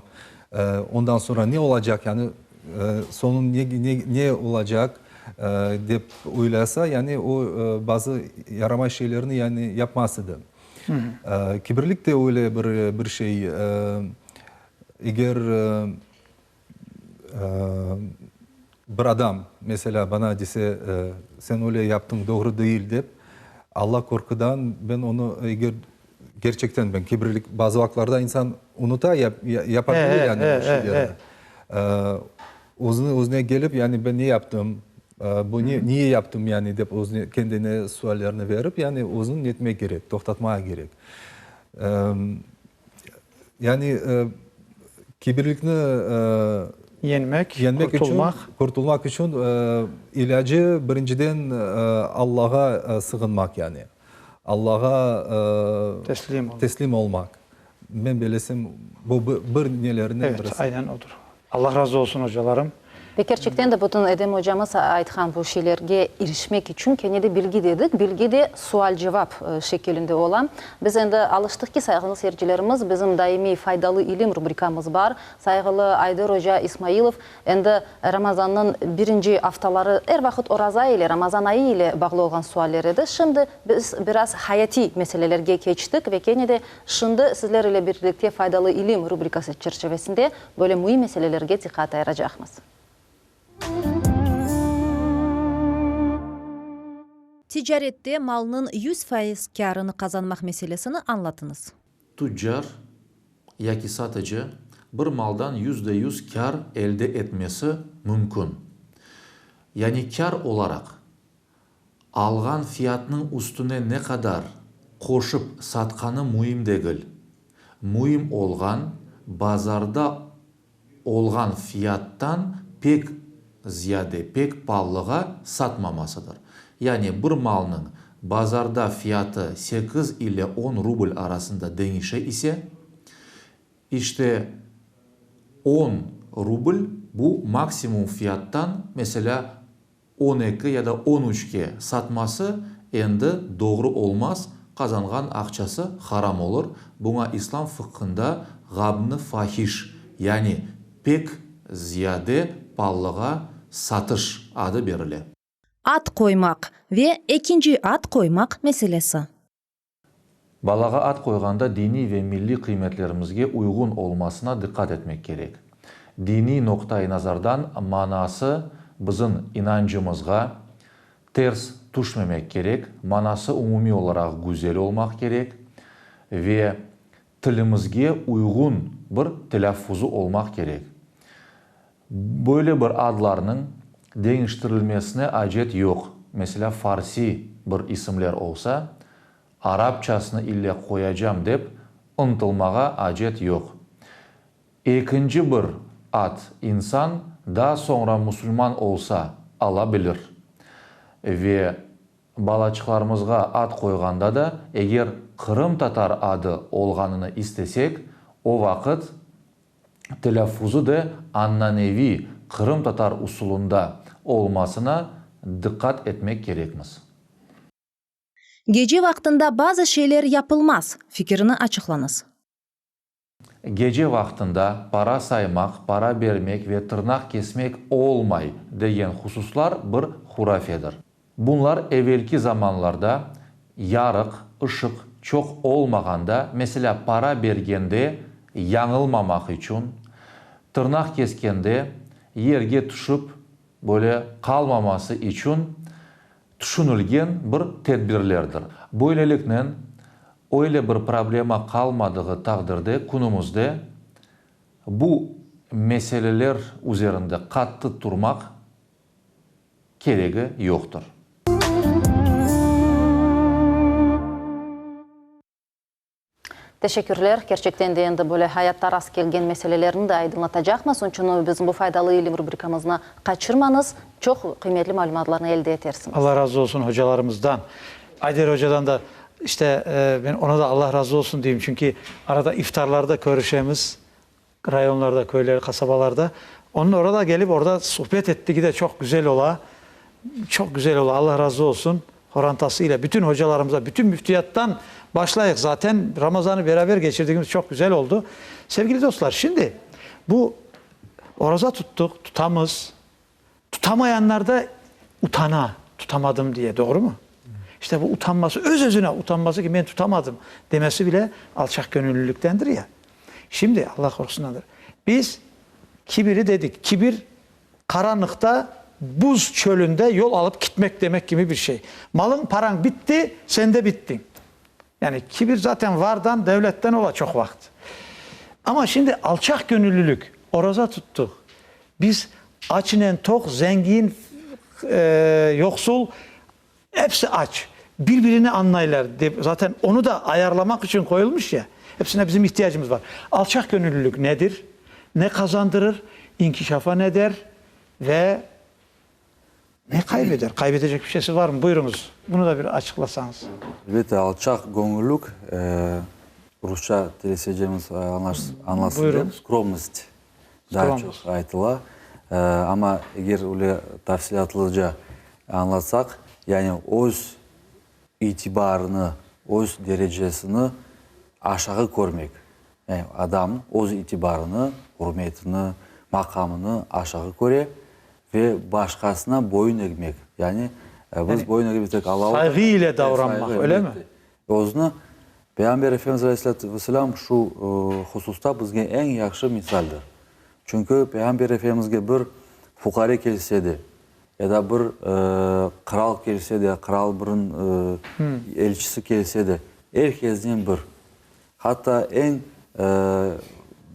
ondan soñra ne olacaq, yani soñu ne, ne, ne olacaq, dep oylasa, yani o bazı yaramay şeylerni yani yapmaz edi. Kibirlik de öyle bir, bir şey, eger. Bir adam, meselâ, bana dese, sen öyle yaptıñ, doğru değil dep, Alla qorqudan ben onı, eger kerçekten ben kibirlik, bazı vaqıtlarda insan unuta, yapa bile yani o şeylerni. Özüne, özüne kelip, yani ben ne yaptım, bu ne, niye yaptım yani dep özüne, kendine suallerni berip, yani özüni netmek kerek, toqtatmağa kerek. Yani kibirlikni Yeñmek, qurtulmaq. Qurtulmaq içün ilâcı birinciden Allağa sığınmaq yani. Allağa teslim olmaq. Men belesem, bu bir nelerinden birisi. Evet, aynen odur. Allah razı olsun ocalarım. Ve kerçekten de bütün Edem ocamız aytqan bu şeylerge irişmek içün kene de bilgi dedik. Bilgi de sual-cevap şekilinde ola. Biz endi alıştıq ki, sayğılı seyircilerimiz, bizim daimiy Faydalı ilim rubrikamız bar. Sayğılı Ayder oca İsmailov endi Ramazannıñ birinci aftaları er vaqıt oraza ile, Ramazan ayı ile bağlı olğan sualler edi. Şimdi biz biraz hayatiy meselelerge keçtik ve kene de şimdi sizler ile birlikte Faydalı ilim rubrikası çerçivesinde böyle müim meselelerge diqqat ayıracaqmız. Ticarette malnıñ 100% kârını qazanmaq meselesini añlatıñız. Tuccar yaki satıcı bir maldan 100% kâr elde etmesi mümkün. Yani kâr olaraq Alğan fiyatnıñ üstüne ne qadar qoşıp satqanı müim degil. Müim olğan, bazarda olğan fiyattan pek ziyade, pek palığa satmamasıdır. Yani bir malnıñ bazarda fiyatı sekiz ile on rubl arasında deñişe ise, işte on rubl bu maksimum fiyattan, meselâ, 12 ya da on üçke satması endi doğru olmaz, qazanğan aqçası haram olur, buña İslam fıqhında ğabn-ı fahiş, yani pek ziyade palığa satış adı berile. Ad qoymaq ve ekinci ad qoymaq meselesi. Balağa ad qoyğanda diniy ve milliy qıymetlerimizge uyğun olmasına diqqat etmek kerek. Diniy noqta-i nazardan manası bizim inancımızğa ters tüşmemek kerek, manası umumiy olaraq güzel olmaq kerek ve tilimizge uyğun bir telâffuzı olmaq kerek. Böyle bir adlarnıñ deñiştirilmesine acet yoq, meselâ, farsiy bir isimler olsa, arapçasını ille qoyacam dep ıntılmağa acet yoq. Ekinci bir ad insan daa soñra musulman olsa ala bilir. Ve Balaçıqlarımızğa ad qoyğanda da, eger qırımtatar adı olğanını istesek, o vaqıt telâffuzı da ananeviy qırımtatar usulında olmasına diqqat etmek kerekmiz. Gece vaqtında bazı şeyler yapılmaz fikirini açıqlañız. Gece vaqtında para saymaq, para bermek ve tırnaq kesmek olmay degen hususlar bir hurafedir. Bunlar evelki zamanlarda yarıq, ışıq çoq olmağanda, meselâ para bergende yañılmamaq içün, tırnaq keskende yerge tüşip böyle qalmaması içün tüşünilgen bir tedbirlerdir. Böyleliknen, öyle bir problema qalmadığı taqdirde künümizde bu meseleler üzerinde qattı turmaq keregi yoqtır. Teşekkürler. Kerçekten de endi böyle hayatta rast kelgen meselelerni de aydınlatacaqmız. Onıñ içün bizim bu Faydalı ilim rubrikamıznı qaçırmañız. Çoq qıymetli malümatlarnı elde etersiñiz. Allah razı olsun hocalarımızdan. Ayder ocadan da işte men ona da Allah razı olsun deyim, çünki arada iftarlarda körüşemiz, rayonlarda, köyler, qasabalarda. Onıñ orada kelip orada suhbet ettigi de çoq güzel ola. Çoq güzel ola. Allah razı olsun qorantası ile, bütün hocalarımıza, bütün müftiyattan başlayıq zaten Ramazanı beraber keçirdigimiz çoq güzel oldu. Sevgili dostlar, şimdi bu oraza tuttuq, tutamız. Tutamayanlar da utana, tutamadım diye, doğrumı? İşte bu utanması, öz-özüne utanması ki, men tutamadım demesi bile alçaqgönüllülüktendir ya. Şimdi, Allah qorusundandır, biz kibiri dedik, kibir. Qaranlıqta, buz çölünde yol alıp kitmek demek kibi bir şey. Malıñ, parañ bitti, sen de bittiñ. Yani kibir zaten vardan, devletten ola çoq vaqıt. Amma şimdi alçaq göñüllülük, oraza tuttıq. Biz açnen toq, zengin, yoqsul, episi aç. Bir-birini añlaylar dep, zaten onı da ayarlamaq içün qoyulmış ya. Episine bizim ihtiyacımız bar. Alçaq göñüllülük nedir? Ne qazandırır? İnkişafa ne der? Ve Ne qaybeder? Qaybedecek bir şeysi varmı? Buyurıñız, bunı da bir açıqlasañız. Elbette, alçaq göñüllük, rusça teleseyircimiz añlasın dep, skromnost daa çoq aytıla. Amma eger öyle tafsilâtlıca añlatsaq, yani öz itibarını, öz derecesini aşağı körmek. Yani adam öz itibarını, ürmetini, maqamını aşağı köre ve başqasına boyun egmek. Yani biz boyun egemiz tek Alla Sayğı ile davranmaq, öyle mi? Özüni Peyğamber Efendimiz aleyhissalâtu vesselâm şu hususta bizge eñ yahşı misaldir. Çünki Peyğamber Efendimizge bir fuqare kelse de, ya da bir qıral kelse de, qıral biriniñ elçisi kelse de, er kesnen bir. Hatta eñ,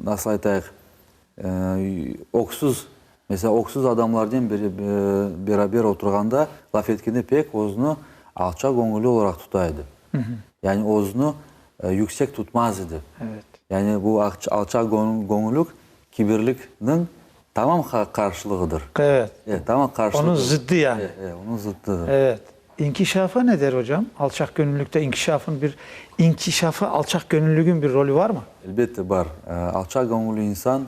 nasıl aytayıq, öksüz, mesela, öksüz adamlarnen beraber oturğanda, laf etkende pek özüni alçaq göñülli olaraq tuta edi. Yani özüni yüksek tutmaz edi. Yani bu alçaq göñüllük kibirlikniñ tamam qarşılığıdır. Evet. Evet, tamam qarşılığıdır. Onıñ zıddı yani. Evet, evet, onıñ zıddıdır. Evet. İnkişafa ne der ocam? Alçaqgönüllükte inkişafın bir, inkişafa alçaqgönüllügün bir rolü varmı? Elbette bar. Alçaqgönüllü insan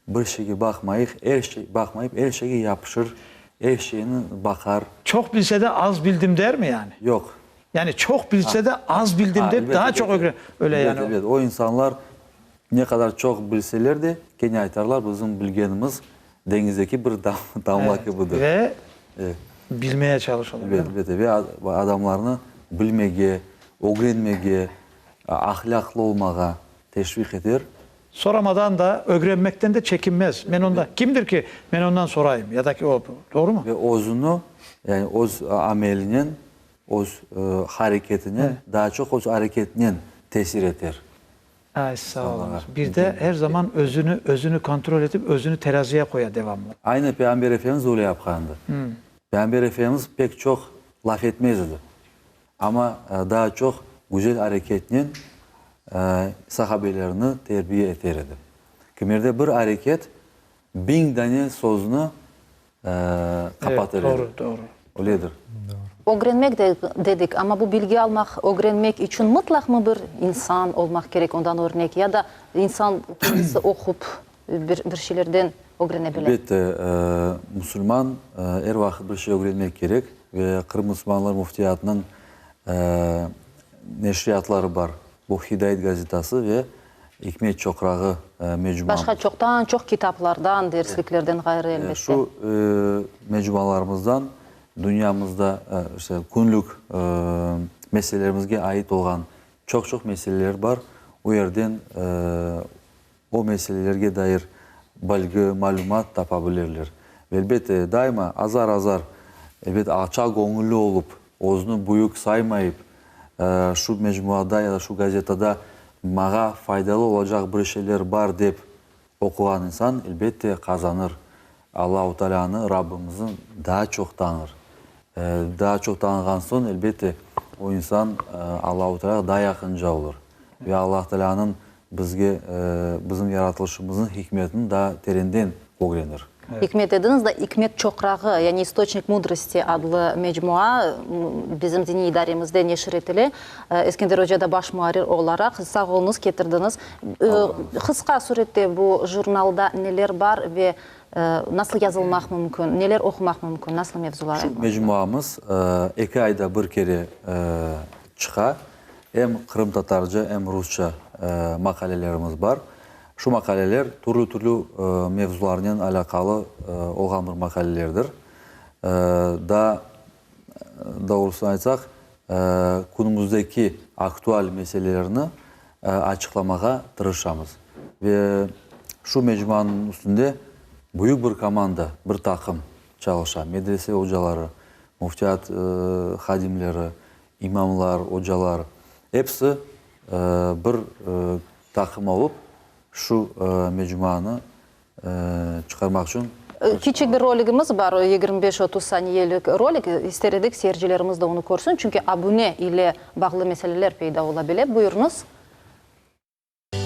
bir şeyge baqmayıq, er şey, baqmayıp er şeyge yapışır, er şeyni baqar. Çoq bilse de az bildim dermi yani? Yoq. Yani çoq bilse de az bildim dep daa çoq ögren, öyle yani. Elbet, elbet. O insanlar Ne qadar çoq bilseler de, kene aytarlar, bizim bilgenimiz deñizdeki bir damla kibidir. Ve bilmeye çalışalar. Elbet, elbette. Ve adamlarnı bilmege, ögrenmege, ahlâqlı olmağa teşviq eter. Soramadan da, ögrenmekten de çekinmez. Men ondan, kimdir ki, men ondan sorayım, ya da ki o, doğrumı? Ve özüni, yani öz amelinen, öz hareketinen, daa çoq öz areketinen tesir eter. Ay, sağ oluñız. Bir de er zaman özüni, özüni kontrol etip, özüni teraziye qoya devamlı. Aynı Peyğamber Efendimiz öyle yapqandı. Peyğamber Efendimiz pek çoq laf etmez edi. Amma daa çoq güzel areketnen sahabelerini terbiye eter edi. Kimerde bir areket Biñ dane sözni qapatır edi. Doğru, doğru. Öyledir. Ögrenmek de dedik, amma bu bilgi almaq, ögrenmek içün mıtlaqmı bir insan olmaq kerek, ondan örnek, ya da insan kendisi oqup bir bir şeylerden ögrene bile? Elbette, musulman er vaqıt bir şey ögrenmek kerek ve Qırım musulmanları müftiyatınıñ neşriyatları bar, bu Hidayet gazetası ve İkmet çoqrağı mecmuamız. Başqa çoqtan-çoq kitaplardan, dersliklerden ğayrı, elbette. Şu mecmualarımızdan dünyamızda, işte, künlük meselelerimizge ait olğan çoq-çoq meseleler bar. O yerden o meselelerge dair bilgi, malümat tapa bilirler. Ve, elbette, daima azar-azar, elbet, alçaqgöñülli olıp, Özüni büyük saymayıp, şu mecmuada ya da şu gazetada maña faydalı olacaq bir şeyler bar dep oquğan insan, elbette, qazanır. Allahu Tealânı, Rabbimizni daa çoq tanır. Daa çoq tanığan soñ, elbette, o insan Allahu Tealâğa daa yaqınca olur ve Allah Tealânıñ bizge, bizim yaratılışımıznıñ hikmetini daa terenden ögrenir. İkmet dediñiz da, İkmet çoqrağı, yani İstoçnik mudrosti adlı mecmua bizim diniy idaremizde neşir etile. Eskender oca da baş muarrir olaraq. Sağ oluñız, ketirdiñiz. Qısqa sürette bu jurnalda neler bar ve nasıl yazılmaq mümkün, neler oqumaq mümkün, nasıl mevzular Şu mecmuamız eki ayda bir kere çıqa. Em qırımtatarca, em rusça maqalelerimiz bar. Şu maqaleler türlü-türlü mevzularnen alâqalı olğan bir maqalelerdir. Daa doğrusını aytsaq, künümüzdeki aktual meselelerni açıqlamağa tırışamız. Ve şu mecmuanıñ üstünde. Büyük bir komanda, bir taqım çalışa, medrese ocaları, müftiyat hadimleri, imamlar, ocalar, episi bir taqım olıp şu mecmuanı çıqarmaq içün. Kiçik bir roligimiz bar, 25, 30 saniyelik rolik, ister edik seyircilerimiz de onı körsün, çünki abune ile bağlı meseleler peyda ola bile. Buyurıñız.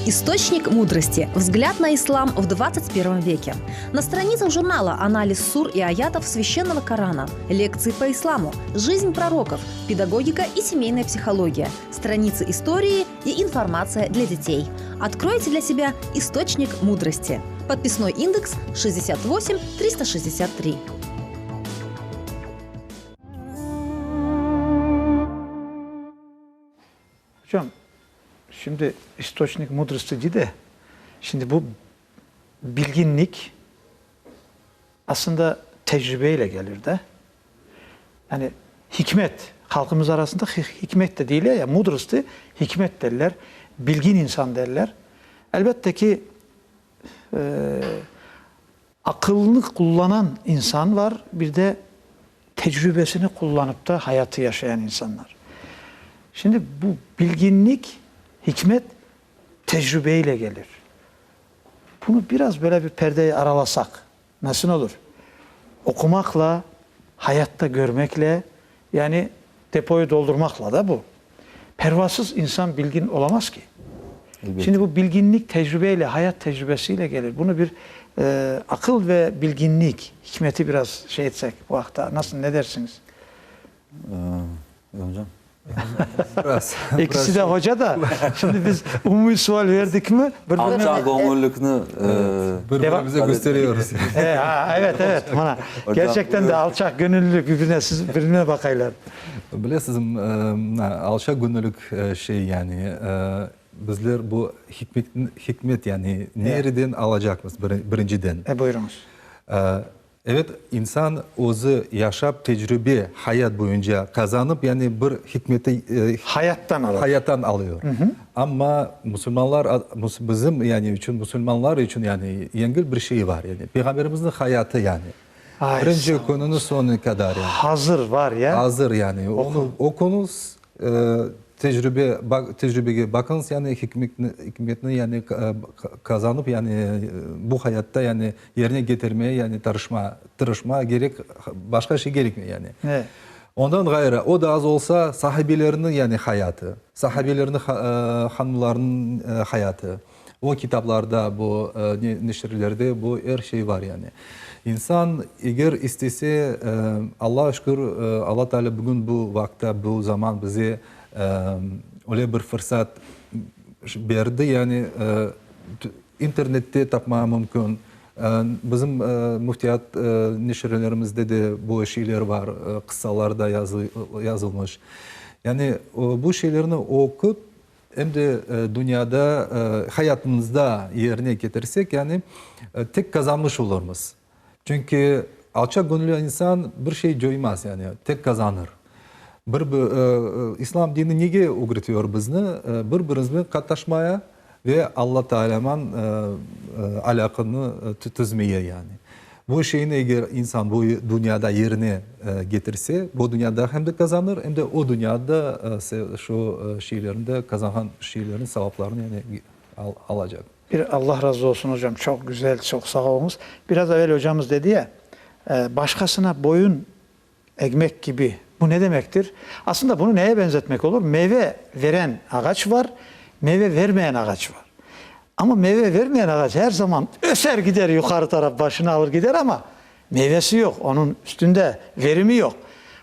Istoçnik mudrosti. Взгляд на ислам в 21 веке. На страницах журнала анализ сур и аятов священного Корана, лекции по исламу, жизнь пророков, педагогика и семейная психология, страницы истории и информация для детей. Откройте для себя источник мудрости. Подписной индекс 68 363. Hocam, şimdi istoçnik mudrosti dey de, şimdi bu bilginlik aslında tecribeyle gelir de. Yani hikmet, halqımız arasında hikmet de deyile ya, mudrosti hikmet derler, bilgin insan derler. Elbette ki, aqılını qullanan insan var, bir de tecrübesini qullanıp da hayatı yaşayan insanlar. Şimdi bu bilginlik, hikmet tecrübeyle gelir. Bunu biraz böyle bir perdeyi aralasaq nasıl olur? Oqumaqla, hayatta körmekle, yani depoyu doldurmaqla da bu. Pervasız insan bilgin olamaz ki. Elbette. Şimdi bu bilginlik tecrübeyle, hayat tecrübesiyle gelir. Bunu bir aqıl ve bilginlik, hikmeti biraz şey etsek bu aqta, nasıl, ne dersiniz? Hocam. Biraz. İkisi de hoca da. Şimdi biz umumiy sual verdik mi? Alçaq göñüllükni Bir-birimize gösteriyoruz. E, ha, evet, evet. Mana, gerçekten de alçaq göñüllülük birbirine, siz birbirine baqaylar. Bilesiz, alçaq göñüllük şey yani, bizler bu hikmet yani nereden alacaqmız birinciden? E, buyurıñız. Evet, insan özü yaşap, tecrübe, hayat boyunca qazanıp, yani bir hikmeti Hayattan alır. Hayattan alıyor. Amma musulmanlar, bizim yani içün, musulmanlar içün yani yengil bir şey bar, yani Peyğamberimizniñ hayatı yani. Ay, Birinci kününi soñuna qadar yani. Hazır var ya. Azır yani. Onı oquñız, Tecrübe, tecrübege baqıñız, yani hikmetni, hikmetni yani qazanıp, yani bu hayatta yani yerine ketirmeye yani tırışma, tırışma kerek, başqa şey kerekmey yani. Evet. Ondan ğayrı, o da az olsa, sahabelerniñ yani hayatı, sahabelerniñ hanımlarınıñ hayatı, o kitaplarda, bu neşirlerde bu er şey var yani. İnsan eger istese, Allağa şükür, Alla Teala bugün bu vaqıtta, bu zaman bize öyle bir fırsat berdi, yani internette tapmağa mümkün. Bizim müftiyat neşirlerimizde de bu şeyler bar, qıssalar da yazılmış. Yani bu şeylerni oqup, Em de dünyada, hayatımızda yerine ketirsek, yani tek qazanmış olurmız. Çünki alçaq göñüllü insan bir şey coymaz, yani tek qazanır. Bir, İslam dini nege ögretiyor bizni? Bir-birimiznen qatnaşmaya ve Alla Taalâman alâqanı tizmeye, yani. Bu şeyni eger insan bu dünyada yerine ketirse, bu dünyada hem de qazanır, em de o dünyada şu şeylerni de, qazanğan şeylerniñ savaplarını yani alacaq. Bir Allah razı olsun, ocam, çoq güzel, çoq sağ oluñız. Biraz evel ocamız dedi ya, başqasına boyun egmek kibi, bu ne demektir? Aslında bunı neye benzetmek olur? Meyve veren ağaç var, meyve vermeyen ağaç var. Amma meyve vermeyen ağaç her zaman öser gider yuqarı taraf, başını alır gider, amma meyvesi yoq, onıñ üstünde verimi yoq.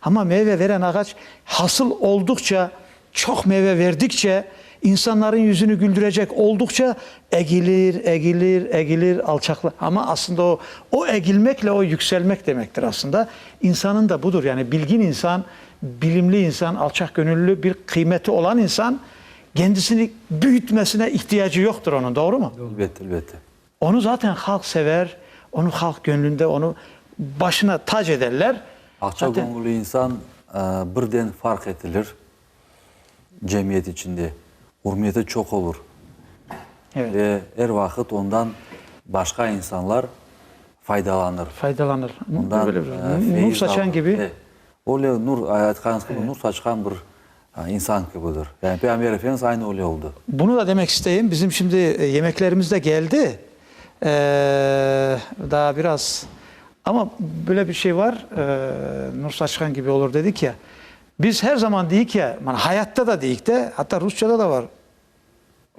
Amma meyve veren ağaç hasıl olduqça, çoq meyve verdikçe, insanların yüzüni güldürecek olduqça egilir, egilir, egilir, alçaqlar. Amma aslında o, o egilmekle o yükselmek demektir aslında. İnsanın da budur, yani bilgin insan, bilimli insan, alçaqgönüllü, bir qıymeti olan insan Kendisini büyütmesine ihtiyacı yoqtır onıñ, doğrumı? Elbette, elbette. Onı zaten halq sever, onı halq gönlünde, onı başına tac ederler. Alçaq göñüllü insan birden farq etilir cemiyet içinde, ürmeti çoq olur. Evet. Ve er vaqıt ondan başqa insanlar. Faydalanır. Faydalanır. Ondan Böyle bir feyiz nur saçan alır. kibi. E, öyle nur, aytqanıñız kibi, nur saçqan bir insan kibidir. Yani Peyğamber Efendimiz aynı öyle oldı. Bunı da demek isteyim, bizim şimdi yemeklerimiz de geldi. Daa biraz, amma böyle bir şey var, nur saçqan kibi olur dedik ya. Biz her zaman deyik ya, mana hayatta da deyik de, hatta rusçada da var,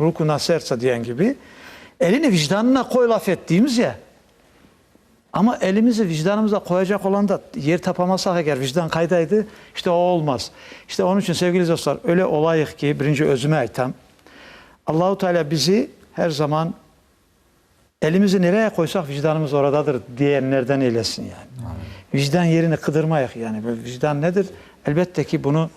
Ruku na sertsa diyen kibi, elini vicdanına qoy laf et deymiz ya. Amma elimizi vicdanımıza qoyacaq olanda yer tapamasaq eger, vicdan qaydaydı? İşte o olmaz. İşte onıñ içün, sevgili dostlar, öyle olayıq ki, birinci özüme aytam, Allahu Teala bizi her zaman elimizi nereye qoysaq vicdanımız oradadır diyenlerden eylesin yani. Vicdan yerini qıdırmayıq yani. Böyle vicdan nedir? Elbette ki, bunı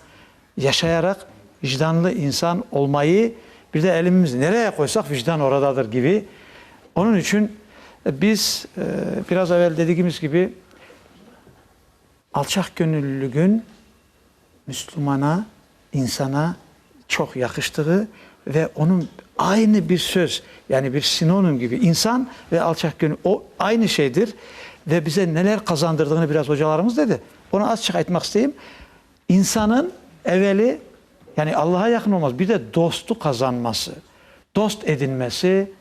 yaşayaraq vicdanlı insan olmayı, bir de elimizi nereye qoysaq vicdan oradadır kibi. Onıñ içün biz, biraz evel dedigimiz kibi, alçaqgönüllügün Müslümana, insana çoq yaqıştığı ve onıñ aynı bir söz, yani bir sinonim kibi insan ve alçaqgönül, o aynı şeydir ve bize neler qazandırdığını biraz ocalarımız dedi. Onı azçıq aytmaq isteyim. İnsanıñ eveli, yani Allaha yaqın olması, bir de dostu qazanması, dost edinmesi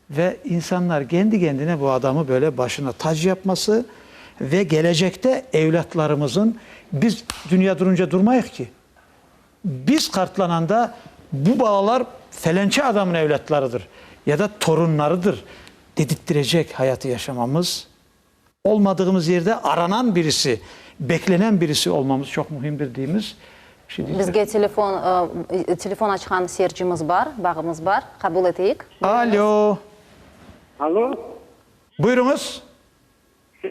ve insanlar kendi kendine bu adamı böyle başına tac yapması ve gelecekte evlâtlarımızın, biz dünya durunca durmayıq ki, biz qartlananda bu balalar felençe adamın evlâtlarıdır ya da torunlarıdır dedirttirecek hayatı yaşamamız, olmadığımız yerde aranan birisi, beklenen birisi olmamız çoq mühimdir deymiz. Bizge telefon, telefon açqan seyircimiz bar, bağımız bar. Qabul eteyik. Alo. Alo. Buyurıñız.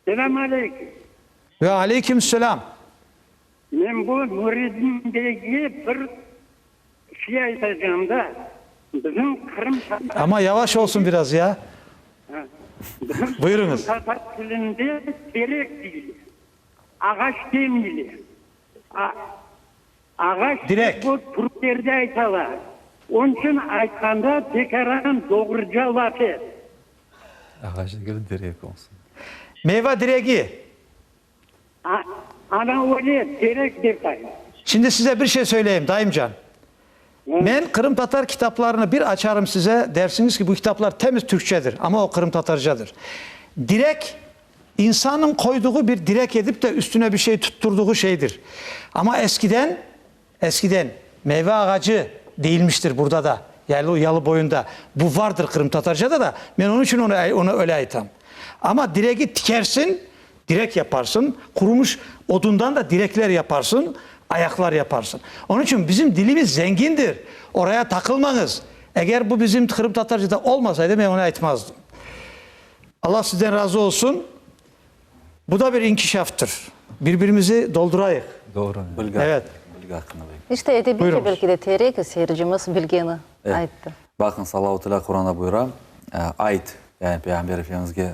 Selâm aleyküm. Ve aleyküm selâm. Men bu Nuriddin beyge bir şey aytacağım da, bizim qırımtatar. Amma yavaş olsun biraz ya. Bizim Buyurıñız. qırımtatar tilinde terek deyler, ağaç demeyler. Ağaç Direk. bu türklerde aytalar. Onıñ içün aytqanda tekaran doğruca laf et. Ağaç degil, direk olsun. Meyva diregi. Ana öyle terek dep ayt. Şimdi size bir şey söyleyeyim, dayımcan. Men qırımtatar kitaplarını bir açarım size, dersiñiz ki, bu kitaplar temiz türkçedir, amma o qırımtatarcadır. Direk, insanıñ qoyduğu bir direk edip de üstüne bir şey tutturduğu şeydir. Amma eskiden, eskiden meyve ağacı deyilmiştir burada da, yalı, yalı boyunda. Bu vardır qırımtatarcada da, men onıñ içün onı, onı öyle aytam. Amma diregi tikersiñ, Direk yaparsın, qurumuş odundan da direkler yaparsın, ayaqlar yaparsın. Onıñ içün bizim dilimiz zengindir. Oraya taqılmañız. Eger bu bizim qırımtatarcada olmasaydı, men onı aytmazdım. Allah sizden razı olsun. Bu da bir inkişaftır. Bir-birimizi doldurayıq. Doğru. Bilgi Evet. Bilgi aqqında bey. İşte edebiyce Buyurıñız. belki de terek, seyircimiz bilgeni ayttı. Baqıñız, Allahu Teala Quranda buyura, Ayt, yani Peyğamber Efendimizge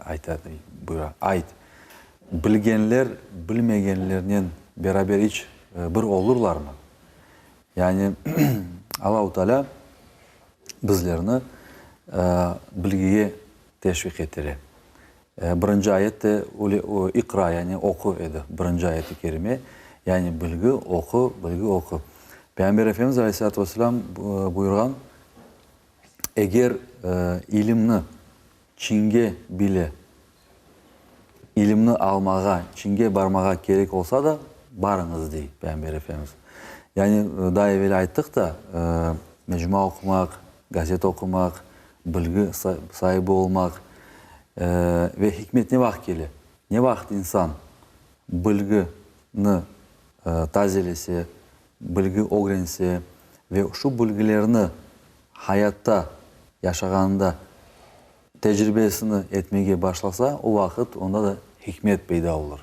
ayta, buyura, Ayt, bilgenler bilmegenlernen beraber iç bir olurlarmı? Yani Allahu Teala bizlerni bilgige teşviq etire. Birinci ayet de öyle İqra, yani oqu edi, birinci ayet-i kerime. Yani bilgi, oqu, bilgi, oqu. Peyğamber Efendimiz aleyhissalâtu vesselâm buyurğan, Eger ilimni Çinge bile, ilimni almağa Çinge barmağa kerek olsa da, barıñız, dey Peyğamber Efendimiz. Yani daa evel ayttıq da, mecmua oqumaq, gazeta oqumaq, Bilgi saibi olmaq ve hikmet ne vaqıt kele? Ne vaqıt insan bilgini tazelese, bilgi ögrense ve şu bilgilerni hayatta yaşağanında tecribesini etmege başlasa, o vaqıt onda da hikmet peyda olur.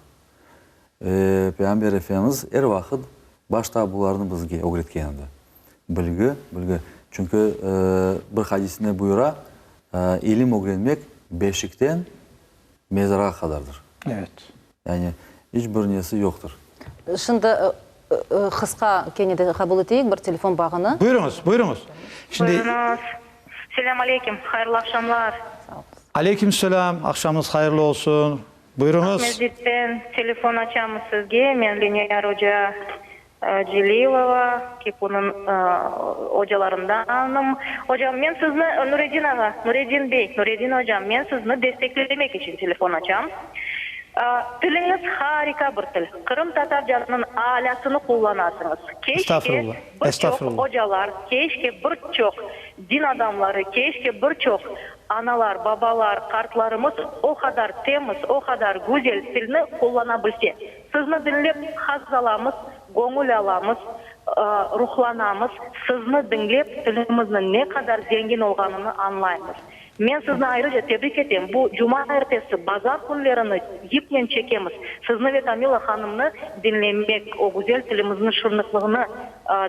Ve Peyğamber Efendimiz er vaqıt başta bularnı bizge ögretken edi. Bilgi, bilgi. Çünki bir hadisinde buyura, İlim ögrenmek beşikten mezarğa qadardır. Evet. Yani iç bir nesi yoqtır. Şimdi qısqa kene de qabul eteyik bir telefon bağını. Buyurıñız, buyurıñız. Şimdi. Buyurıñız. Selâm aleyküm, hayırlı aqşamlar. Sağ oluñız. Aleyküm selâm, aqşamıñız hayırlı olsun. Buyurıñız. Aqmescitten telefon açamız sizge. Men Leniyar oca Celilova, KİPUnıñ ocalarındanım. Ocam, men sizni, Nuredin ağa, Nuredin bey, Nuredin ocam, men sizni desteklemek içün telefon açam. Tiliñiz harika bir til. Qırımtatarcanıñ alâsını qullanasıñız. Keşke bir çoq ocalar, keşke bir çoq din adamları, keşke bir çoq Analar, babalar, qartlarımız o qadar temiz, o qadar güzel tilni qullana bilse. Sizni diñlep haz alamız, göñül alamız, ruhlanamız. Sizni diñlep tilimizniñ ne qadar zengin olğanını añlaymız. Men sizni ayrıca tebrik etem, bu cuma ertesi, bazar künlerini yipnen çekemiz, sizni ve Tamila hanımnı diñlemek, o güzel tilimizniñ şırnıqlığını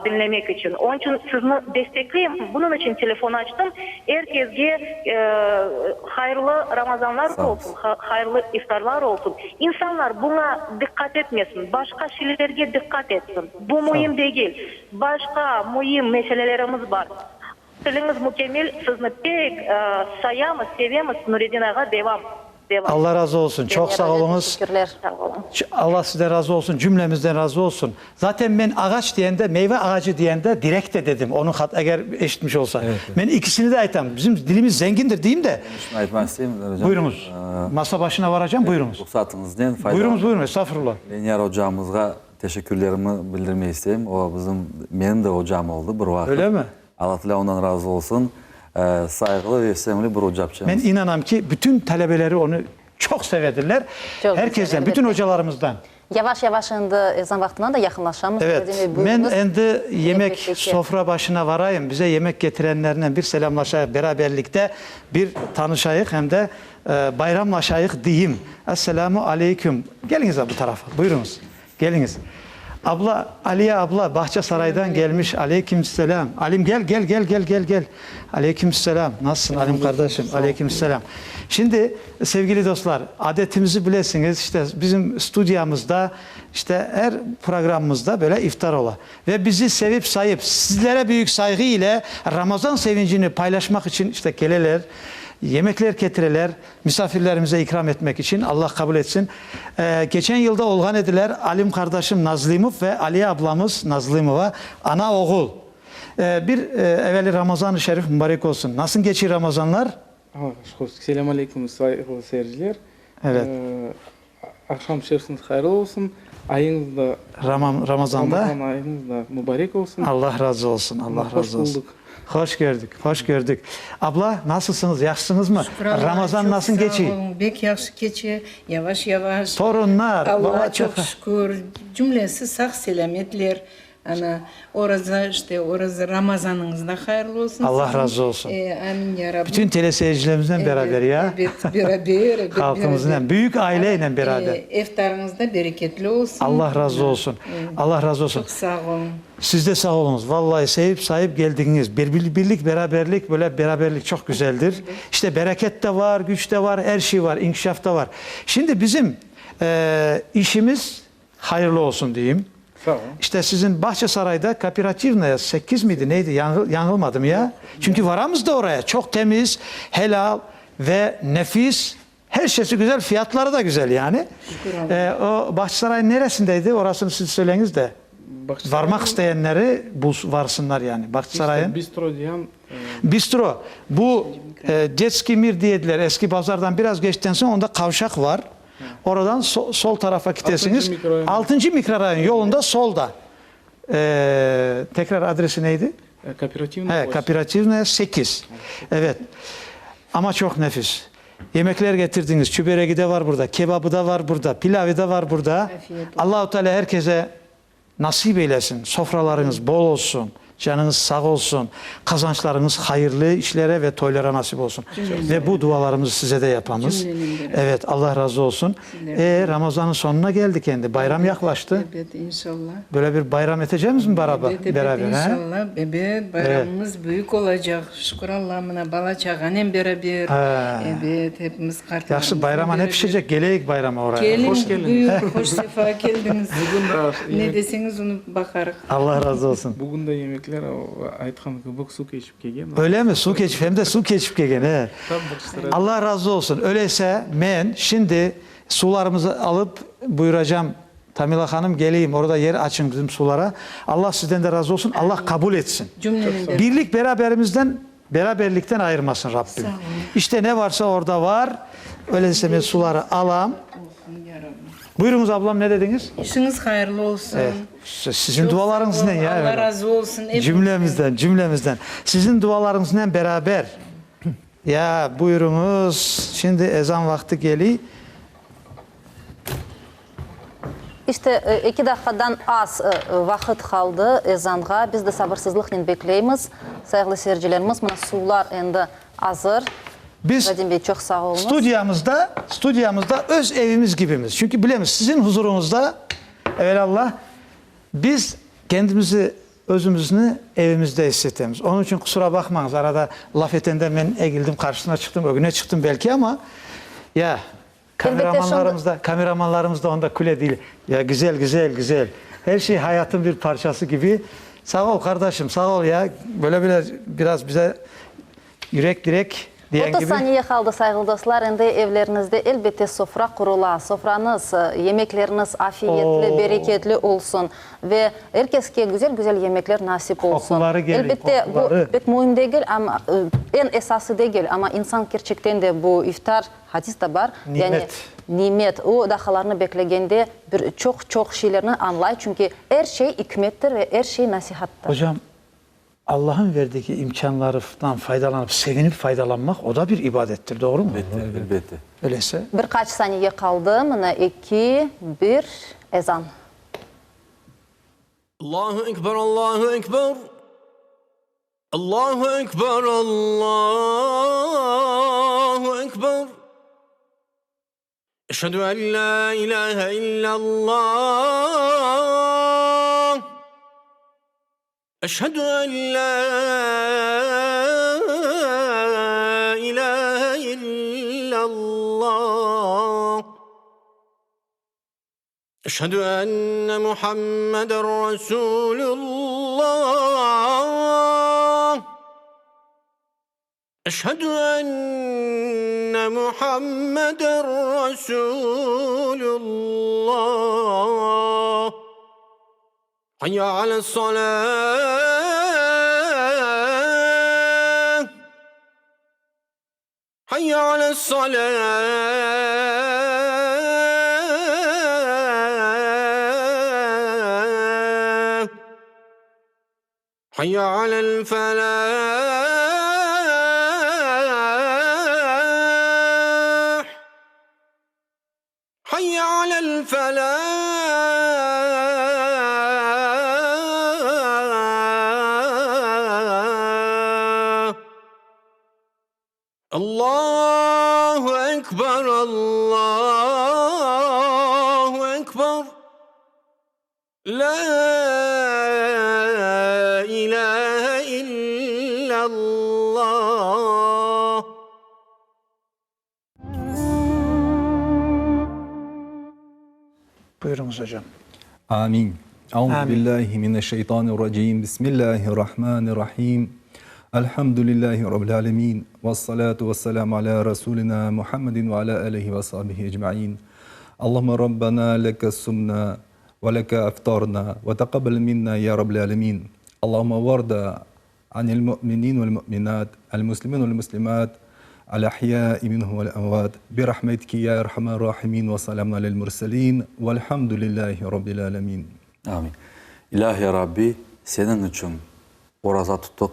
diñlemek içün. Onıñ içün sizni destekleyim. Bunıñ içün telefon açtım. Er kesge hayırlı Ramazanlar olsun, hayırlı iftarlar olsun. İnsanlar buña diqqat etmesin, başqa şeylerge diqqat etsin. Bu müim degil. Başqa müim meselelerimiz bar. Tiliñiz mükemmel, sizni pek sayamız, sevemiz, Nuredin ağa, devam. Devam. Allah razı olsun, çoq sağ oluñız. Teşekkürler. Allah sizden razı olsun, cümlemizden razı olsun. Zaten men ağaç diyende, meyve ağacı diyende direk de dedim, onıñ hat, eger eşitmiş olsa. Men ikisini de aytam, bizim dilimiz zengindir deyim de. Men şunı aytmaq isteyim, hocam. Buyurıñız. Masa başına varacam, buyurıñız. Ruhsatıñıznen faydalanıp. Buyurıñız, buyurıñız, estağfurullah. Leniyar ocamızğa teşekkürlerimi bildirmek isteyim. O bizim, menim de ocam oldı bir vaqıt. Öyle mi? Alla Teala ondan razı olsun. Sayğılı ve sevimli bir ocapçemiz. Men inanam ki, bütün talebeleri onı çoq sevedirler. Çoq Her kezden, bütün ocalarımızdan. Yavaş-yavaş endi ezan vaqtına da yaqınlaşamız. Evet, men endi yemek sofra başına varayım, bize yemek ketirenlernen bir selâmlaşayıq, beraberlikte bir tanışayıq hem de bayramlaşayıq deyim. Esselâmu aleyküm. Keliñiz bu tarafa, buyurıñız. Keliñiz. Abla, Aliye abla Bağçasaraydan gelmiş. Aleyküm selâm. Alim, gel, gel, gel, gel, gel, gel. Aleyküm selâm. Nasılsın, Alim qardaşım? Aleyküm selâm. Şimdi, sevgili dostlar, adetimizi bilesiñiz, işte, bizim studiyamızda, işte, er programmımızda böyle iftar ola. Ve bizi sevip sayıp, sizlere büyük sayğı ile Ramazan sevincini paylaşmaq içün, işte, keleler, yemekler ketireler. Misafirlerimize ikram etmek içün, Allah qabul etsin. Keçen yılda olğan ediler Alim qardaşım Nazlimov ve Aliye ablamız Nazlimova, ana-oğul. Bir eveli Ramazan-ı Şerif mübarek olsun. Nasıl keçiy Ramazanlar? Allah'a şükür. Selâm aleyküm, sayğılı seyirciler. Evet. Aqşam şerifiniz hayırlı olsun. Ayıñız da, Ramazanda. Ramazan ayıñız da mübarek olsun. Allah razı olsun, Allah razı olsun. Hoş bulduk. Hoş gördük, hoş gördük. Abla, nasılsıñız, yahşısıñızmı? Şükür Allağa, Ramazan çoq nasıl sağ keçiy? oluñ, bek yahşı keçe, yavaş-yavaş. Torunlar, Allağa bala çoq çaqa. şükür, cümlesi sağ-selâmetler. Ana, oraza, işte, oraza, Ramazanıñız da hayırlı olsun Allah siziñ. razı olsun. E, amin, ya Rabbim. Bütün teleseyircilerimiznen beraber, ya. Ebet, beraber, ebet, Halqımıznen, beraber. büyük aileynen beraber. E, eftarıñız da bereketli olsun. Allah razı olsun. Allah razı olsun. Çoq sağ oluñ. Siz de sağ oluñız. Vallahi, sevip sayıp geldiñiz. Bir birlik, beraberlik, böyle beraberlik çoq güzeldir. İşte bereket de var, güç de var, er şey var, inkişaf da var. Şimdi bizim işimiz hayırlı olsun deyim. Sağ olun. İşte siziñ Bağçasarayda Kooperativnaya sekiz miydi, neydi, yañılmadım ya? Çünki varamız da oraya, çoq temiz, helal ve nefis, her şeysi güzel, fiyatları da güzel yani. Şükür Allağa. O Bağçasaraynıñ neresindeydi, orasını siz söyleñiz de. Varmaq isteyenleri varsınlar yani Bağçasarayın. İşte bistro diyen. Bistro. Bu Detskiy mir diyediler, eski bazardan biraz keçten soñ onda qavşaq var. Oradan sol tarafa kitesiñiz. Altıncı mikrorayon yolunda solda. Tekrar adresi neydi? Kooperativnaya. He, Kooperativnaya 8. Evet. Amma çoq nefis. Yemekler getirdiñiz. Çüberegi de var burada, kebabı da var burada, pilavı da var burada. Allahu Teala er kese Nasip eylesin, sofralarıñız bol olsun, canıñız sağ olsun, qazançlarıñız hayırlı işlere ve toylara nasip olsun. Ve bu dualarımızı size de yapamız. Evet, Allah razı olsun. E, Ramazannıñ soñuna keldik endi, bayram yaqlaştı. Ebet, inşallah. Böyle bir bayram etecemizmi barabar, Ebet, beraber, ebet, he? inşallah. Ebet, bayramımız büyük olacaq. Şükür Allağa, mına bala-çağanen beraber. Ebet, hepimiz qartlarımıznen Yahşı, bayrama ne pişecek? Keleyik bayrama oraya. Keliñ, buyur, hoş sefa keldiñiz. Bugün de Ne deseñiz, onı baqarıq. Allah razı olsun. Bugün de yemek. Erkekler aytqan kibi su keçip kelgen. Öylemi? Su keçip, hem de su keçip kelgen, e. Tam bir sıra. Allah razı olsun. Öyleyse men şimdi sularımızı alıp buyuracam, Tamila hanım, geleyim, orada yer açıñ bizim sulara. Allah sizden de razı olsun, Allah qabul etsin. Cümlemizden. Birlik beraberimizden, beraberlikten ayırmasın Rabbim. İşte ne varsa orada var. Öyleyse men suları alam. Buyurıñız ablam, ne dediñiz? İşiñiz hayırlı olsun. Siziñ dualarıñıznen ya. Allah razı olsun epimizden. Cümlemizden, cümlemizden. Siziñ dualarıñıznen beraber. Ya, buyurıñız, şimdi ezan vaqtı keliy. İşte, eki daqiqadan az vaqıt qaldı ezanğa. Biz de sabırsızlıqnen bekleymiz. Sayğılı seyircilerimiz, mına suvlar endi azır. Biz Vadim bey, çoq sağ oluñız. Studiyamızda, studiyamızda öz evimiz gibimiz. Çünki bilemiz, siziñ huzuruñızda, evelallah, biz kendimizi, özümizni evimizde is etemiz. Onıñ içün qusura baqmañız, arada laf etende men egildim, qarşısına çıqtım, ögüne çıqtım belki, amma, ya, kameramanlarımız da, kameramanlarımız da onda küle, deyler, ya, güzel, güzel, güzel, er şey hayatın bir parçası kibi. Sağ ol, qardaşım, sağ ol, ya, böyle böyle biraz bize Yürek direk diyen 30 kibi. saniye qaldı, sayğılı dostlar, endi evleriñizde elbette sofra qurula. Sofrañız, yemekleriñiz afiyetli, bereketli olsun ve er keske güzel-güzel yemekler nasip olsun. Qoquları geliy, Elbette, bu qoquları. pek müim degil, amma eñ esası degil, amma insan kerçekten de bu iftar, hadis da bar, yani Nimet. nimet, o dahalarnı beklegende bir çoq-çoq şeylerni añlay, çünki er şey ikmettir ve er şey nasihattır. Hocam, Allah'ın verdigi imkânlarıfdan faydalanıp, sevinip faydalanmaq, o da bir ibadettir, doğru mu? Elbette, elbette. Öyleyse. Bir qaç saniye qaldı, mına eki, bir, ezan. Allahu ekber, Allahu ekber, Allahu ekber, Allahu ekber. Eşhedü en la ilahe illallah. Eşhedü en la ilahe illallah. Eşhedü enne Muhammeden Resulullah. Eşhedü enne Muhammeden Resulullah. Hayya ales-salah. Hayya ales-salah. Hayya alel-felâh. Hayya alel-felâh. Allahu ekber, Allahu ekber. Lâ ilâhe illallah. Buyurıñız, ocam. Amin. Auzu billahi mineşşeytanirracim. Bismillahirrahmanirrahim. Elhamdülillahi Rabbil alemin. Vessalatu vesselamu ala Rasulina Muhammedin ve ala alihi ve ashabihi ecmain. Allahümme Rabbena leke sumna ve leke aftarna ve teqabbel minna ya Rabbil alemin. Allahümme varda anil mu'minin vel mu'minat, el muslimin vel muslimat, el ahyai minhum vel amvat, bi rahmetike ya erhamer rahimin ve selamun alel murselin velhamdülillahi Rabbil alemin. Amin. İlahi Rabbi, Seniñ içün oraza tuttıq,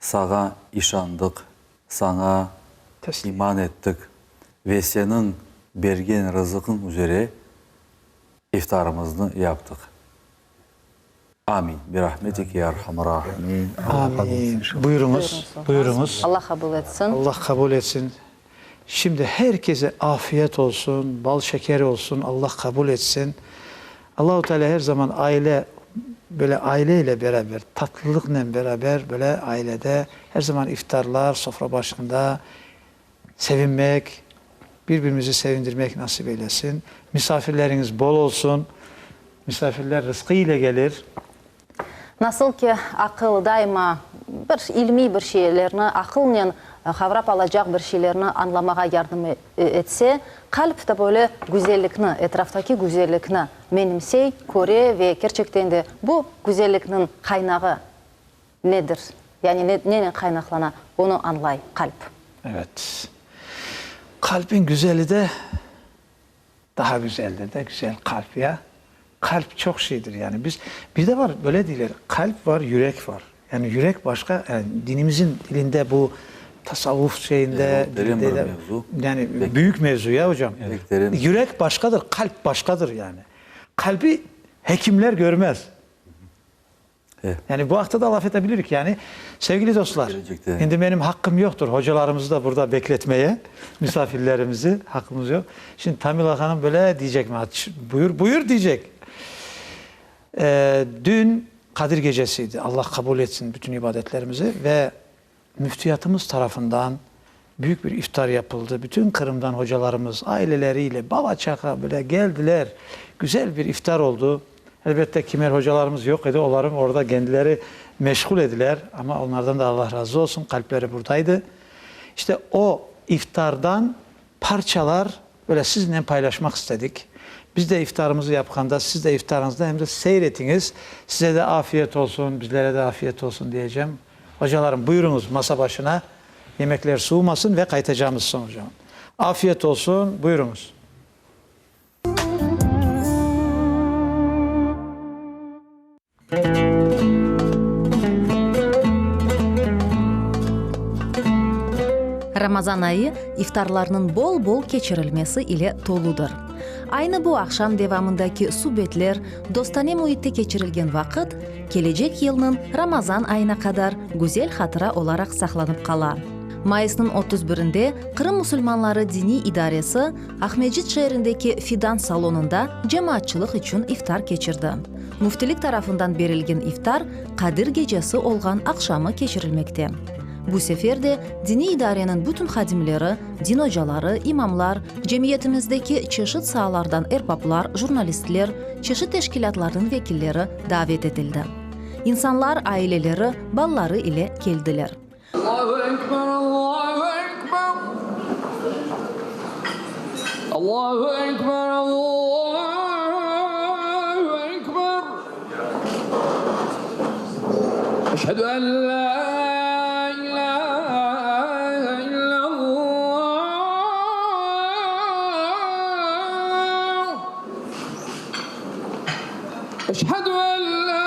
Saña işandıq, Saña iman ettik ve Seniñ bergen rızıqıñ üzere iftarımıznı yaptıq. Amin. Birahmetike ya erhamer rahimin. Amin. Buyurıñız, buyurıñız. Allah qabul etsin. Allah qabul etsin. Şimdi her kese afiyet olsun, bal şeker olsun, Allah qabul etsin. Allahu Teala her zaman aile, böyle aile ile beraber, tatlılıqnen beraber böyle ailede her zaman iftarlar, sofra başında sevinmek, bir-birimizi sevindirmek nasip eylesin. Misafirleriñiz bol olsun. Misafirler rızqı ile gelir. Nasıl ki, aqıl daima bir ilmiy bir şeylerni, aqılnen qavrap alacaq bir şeylerni añlamağa yardım etse, qalp da böyle güzellikni, etraftaki güzellikni menimsey, köre ve kerçekten de bu güzellikniñ qaynağı nedir, yani nenen qaynaqlana, onı añlay qalp. Evet. Qalbiñ güzeli de Daha güzeldir de, güzel qalp ya. Qalp çoq şeydir yani. Biz, bir de var, böyle deyler, qalp var, yürek var. Yani yürek başqa, yani dinimizin dilinde bu tasavvuf şeyinde, Derin bir dilinde de, mevzu. yani büyük mevzu ya hocam. Pek derin. Yürek başqadır, qalp başqadır yani. Qalbi hekimler görmez. Yani bu aqta da laf ete bilirik. Yani, sevgili dostlar, endi menim haqqım yoqtır hocalarımızı da burada bekletmeye, misafirlerimizi, haqqımız yoq. Şimdi Tamila hanım böyle diycek maña, buyur, buyur diycek. Dün Qadir gecesi idi, Allah qabul etsin bütün ibadetlerimizi ve Müftiyatımız tarafından büyük bir iftar yapıldı. Bütün Qırımdan hocalarımız aileleriyle, bala-çağa bile geldiler. Güzel bir iftar oldu. Elbette, kimer hocalarımız yoq edi, olarıñ orada kendileri meşğul ediler, amma onlardan da Allah razı olsun, qalpleri burdaydı. İşte o iftardan parçalar böyle siznen paylaşmaq istedik. Biz de iftarımızı yapqanda, siz de iftarıñızda hem de seyir etiñiz. Size de afiyet olsun, bizlere de afiyet olsun diyecem. Ocalarım, buyurıñız masa başına, yemekler suvumasın ve qaytacamız soñ hocam. Afiyet olsun, buyurıñız. Ramazan ayı iftarlarnıñ bol-bol keçirilmesi ile toludır. Aynı bu aqşam devamındaki subetler, dostane müitte keçirilgen vaqıt, kelecek yılnıñ Ramazan ayına qadar güzel hatıra olaraq saqlanıp qala. Mayısnıñ 31 inde Qırım musulmanları diniy idaresi Aqmescit şeerindeki Fidan salonında cemaatçılıq içün iftar keçirdi. Müftilik tarafından berilgen iftar Qadir gecesi olğan aqşamı keçirilmekte. Bu sefer de diniy idareniñ bütün hadimleri, din ocaları, imamlar, cemiyetimizdeki çeşit saalardan erbaplar, jurnalistler, çeşit teşkilâtlarnıñ vekilleri davet etildi. İnsanlar aileleri, balaları ile keldiler. Allahu ekber, Allahu ekber, Allahu ekber, Allahu ekber. Eşhedü en la ilahe illallah. Eşhedü en la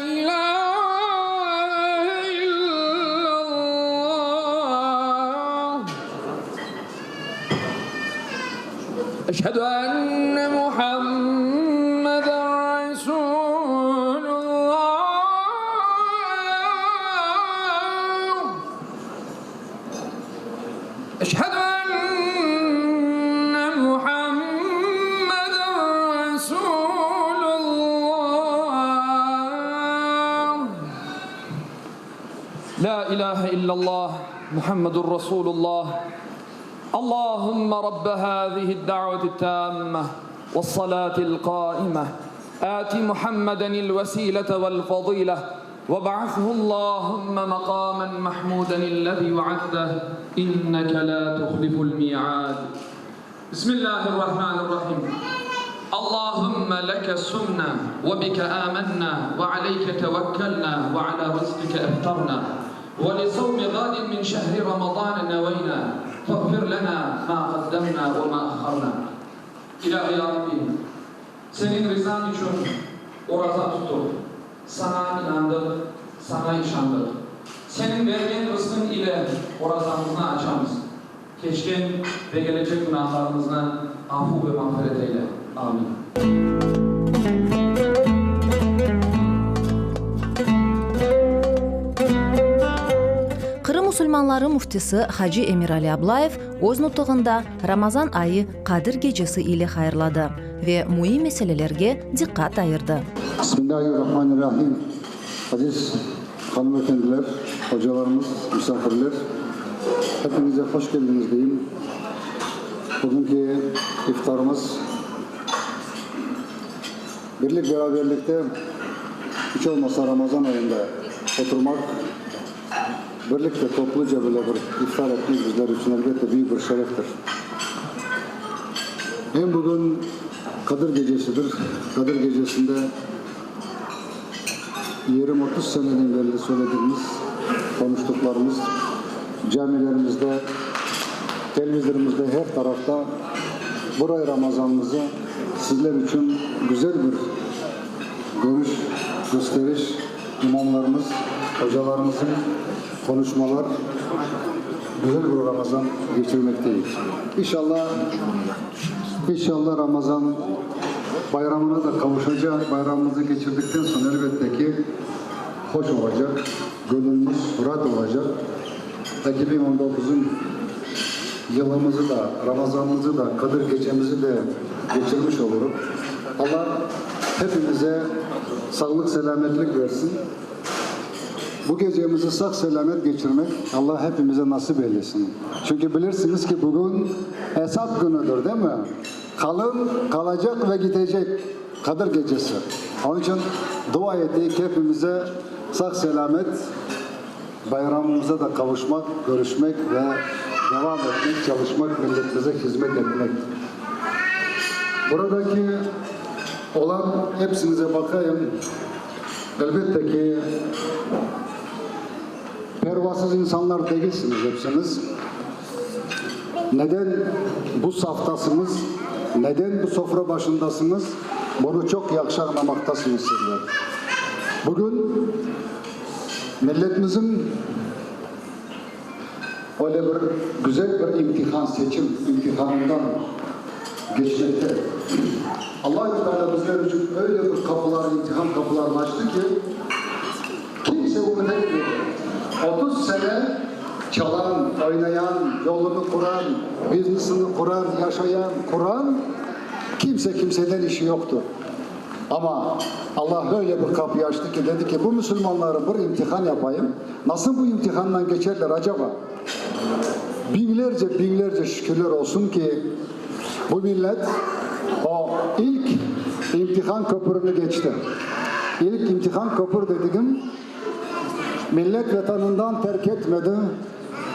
ilahe illallah. Eşhedü enne Muhammeden Resulullah. Eşhedü enne Muhammeden Resulullah. La ilahe illallah, Muhammedur Resulullah. Allahümme Rabbe hâzihi'd-da'veti't-tâmme ve's-salâti'l-qâime. Âti Muhammedenil-vesîlete ve'l-fazîleh. Veb'ashu Allahümme maqamen mahmudenillezî ve'adteh, inneke lâ tuhliful mi'ad. Bismillahirrahmanirrahim. Allahümme leke sumna ve bike âmennâ ve aleyke tevekkelnâ ve alâ rızkike eftarnâ ve li savmi gadin min şehri Ramazâne neveynâ feğfir lenâ mâ qaddemnâ ve mâ ahharnâ. İlâhi Ya Rabbim, Seniñ rizañ içün oraza tutup, Saña inandıq, Saña işandıq. Seniñ bergen rızqıñ ile orazamıznı açamız. Keçken ve kelecek günahlarımıznı afu ve mağfiret eyle. Amin. Qırım musulmanları müftisi hacı Emirali Ablayev öz nutığında Ramazan ayı Qadir gecesi ile hayırladı ve müim meselelerge diqqat ayırdı. Bismillahirrahmanirrahim. Aziz hanımefendiler, hocalarımız, misafirler, hepinize hoş keldiñiz deyim. Bugünki iftarımız birlik-beraberlikte. Hiç olmasa Ramazan ayında oturmaq, birlikte topluca böyle bir iftar etmek bizler içün elbette büyük bir şereftir. Em bugün Qadir gecesidir. Qadir gecesinde 20-30 seneden berli söylediğimiz, konuştuqlarımız camilerimizde, televizorımızda her tarafta buray Ramazanımızı sizler içün güzel bir görüş, gösteriş, imamlarımız, hocalarımızın konuşmalar, güzel bir Ramazan geçirmekteyiz. İnşallah, inşallah Ramazan bayramına da kavuşacağız. Bayramımızı geçirdikten sonra elbette ki hoş olacak, gönlümüz rahat olacak. 2019'un yılımızı da, Ramazanımızı da, Kadir gecemizi de geçirmiş oluruz. Allah hepimize sağlık, selametlik versin. Bu gecemizi sağ selamet geçirmek Allah hepimize nasip eylesin. Çünkü bilirsiniz ki bugün hesap günüdür değil mi? Kalın, kalacak ve gidecek Kadir gecesi. Onun için dua ettik hepimize sağ selamet bayramımıza da kavuşmak, görüşmek ve devam etmek, çalışmak, milletimize hizmet etmek. Buradaki olan hepsinize bakayım. Elbette ki pervasız insanlar değilsiniz hepsiniz. Neden bu saftasınız? Neden bu sofra başındasınız? Bunu çok yaxşı anlamaktasınız sizler. Bugün milletimizin öyle bir güzel bir imtihan, seçim imtihanından geçmekte. Allah-u Teala bizler için öyle bir kapılar, imtihan kapılarını açtı ki kimse umut etmedi. 30 sene çalan, oynayan, yolunu kuran, biznesini kuran, yaşayan, kuran kimse kimseden işi yoktu. Ama Allah öyle bir kapıyı açtı ki dedi ki bu Müslümanlara bir imtihan yapayım. Nasıl bu imtihandan geçerler acaba? Binlerce binlerce şükürler olsun ki bu millet o ilk imtihan köprünü geçti. İlk imtihan köprü dediğim millet vatanından terk etmedi,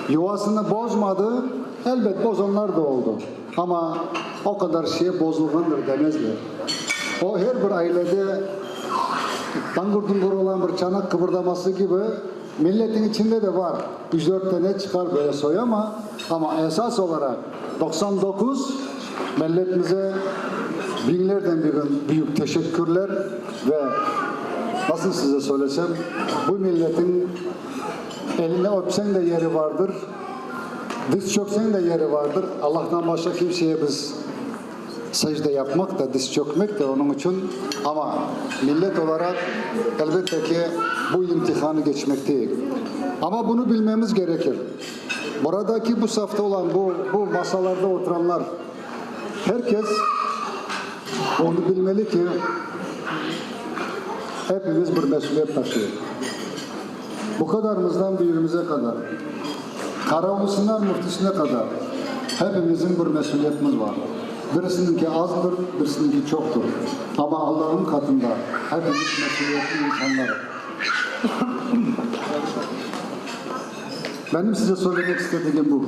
yuvasını bozmadı. Elbet bozanlar da oldu. Ama o kadar şey bozulgandır demezler. O her bir ailede dangur dungur olan bir çanak kıpırdaması gibi milletin içinde de var. 3-4 tane çıkar böyle soy ama ama esas olarak 99 milletimize binlerden bir büyük teşekkürler ve nasıl size söylesem bu milletin eline öpsen de yeri vardır. Diz çöksen de yeri vardır. Allah'tan başka kimseye biz secde yapmak da diz çökmek de onun için ama millet olarak elbette ki bu imtihanı geçmekteyiz. Ama bunu bilmemiz gerekir. Buradaki bu safta olan bu, bu masalarda oturanlar herkes onu bilmeli ki hepimiz bir mesuliyet taşıyoruz. Bu kadarımızdan büyüğümüze kadar, karavlusundan müftüsüne kadar hepimizin bir mesuliyetimiz var. Birisininki azdır, birisininki çoktur. Ama Allah'ın katında hepimiz mesuliyetli insanlarız. Benim size söylemek istediğim bu.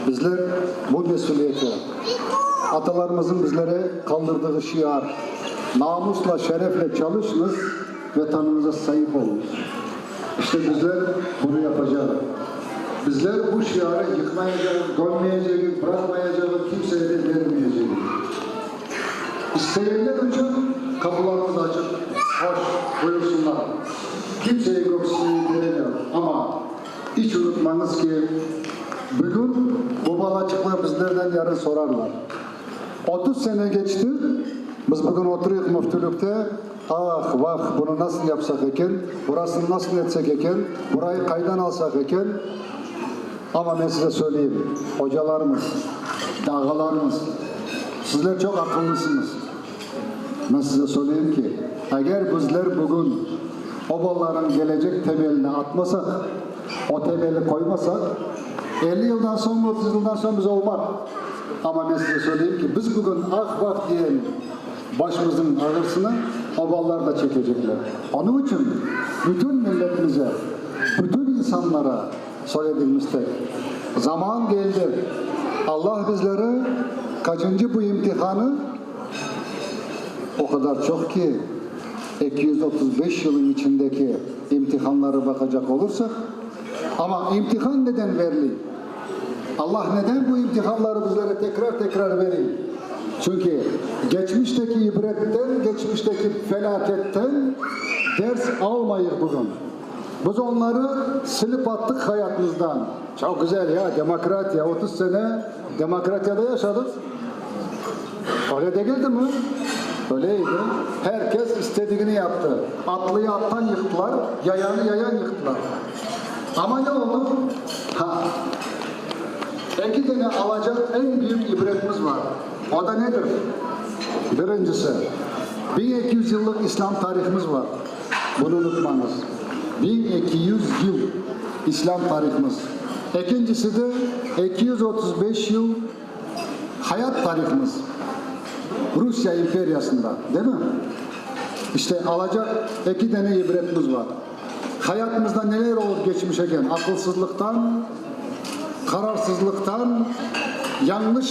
Bizler bu mesuliyeti, atalarımızın bizlere kaldırdığı şiar, namusla, şerefle çalışınız, vatanımıza sahip olunuz. İşte bizler bunu yapacağız. Bizler bu şiarı yıkmayacağız, gömmeyeceğiz, bırakmayacağız, kimseye de vermeyeceğiz. İsteyenler için kapılarımız açık, hoş, buyursunlar. Kimseye göksünü veremiyor. Ama hiç unutmanız ki bugün bu balacıklar bizlerden yarın sorarlar. 30 sene geçti, biz bugün oturuyoruz müftülükte, ah vah bunu nasıl yapsak eken, burasını nasıl etsek eken, burayı kaydan alsak eken. Ama ben size söyleyeyim, hocalarımız, ağalarımız, sizler çok akıllısınız. Ben size söyleyeyim ki, eğer bizler bugün obaların gelecek temelini atmasak, o temeli koymasak, 50 yıldan sonra, 30 yıldan sonra biz olmaz. Ama ben size söyleyeyim ki biz bugün ah vah diyelim başımızın ağrısını. O balalar da çekecekler. Onıñ içün bütün milletimize, bütün insanlara söylediğimiz tek, zaman geldi, Allah bizleri qaçıncı bu imtihanı, o qadar çoq ki, 235 yılın içindeki imtihanları baqacaq olursaq, amma imtihan neden verili? Allah neden bu imtihanları bizlere tekrar-tekrar veriy? Çünki geçmişteki ibretten, geçmişteki felâketten ders almayıq bugün. Biz onları silip attıq hayatımızdan. Çoq güzel ya, demokratiya, 30 sene demokratiyada yaşadıq. Öyle degildimi? Öyle edi. Her kes istedigini yaptı. Atlıyı attan yıqtılar, yayanı yayan yıqtılar. Amma ne oldı? Ha, eki dene alacaq eñ büyük ibretimiz bar. O da nedir? Birincisi, 1200 yıllıq İslâm tarihimiz bar. Bunı unutmañız. 1200 yıl İslâm tarihimiz. Ekincisi de, 235 yıl hayat tarihimiz. Rusya imperiyasında, değil mi? İşte alacaq eki dene ibretimiz bar. Hayatımızda neler olıp geçmiş eken, aqılsızlıqtan, qararsızlıqtan, yañlış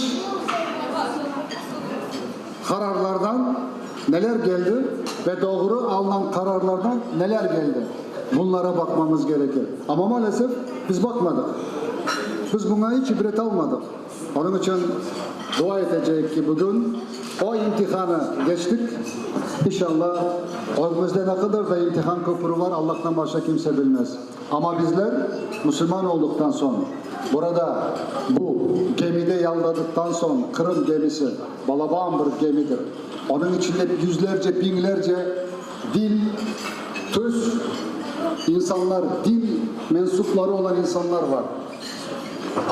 qararlardan neler keldi ve doğru alınan qararlardan neler keldi, bunlara baqmamız gerekir. Amma maalesef biz baqmadıq. Biz buña iç ibret almadıq. Onıñ içün dua eteceyik ki, bugün o imtihanı keçtik, inşallah, ögümizde ne qadar da imtihan köpüri var, Allahtan başqa kimse bilmez. Amma bizler musulman olduqtan soñ, burada bu gemide yaldadıqtan soñ, Qırım gemisi balaban bir gemidir, onıñ içinde yüzlerce, biñlerce dil, tüs insanlar, din mensupları olan insanlar var.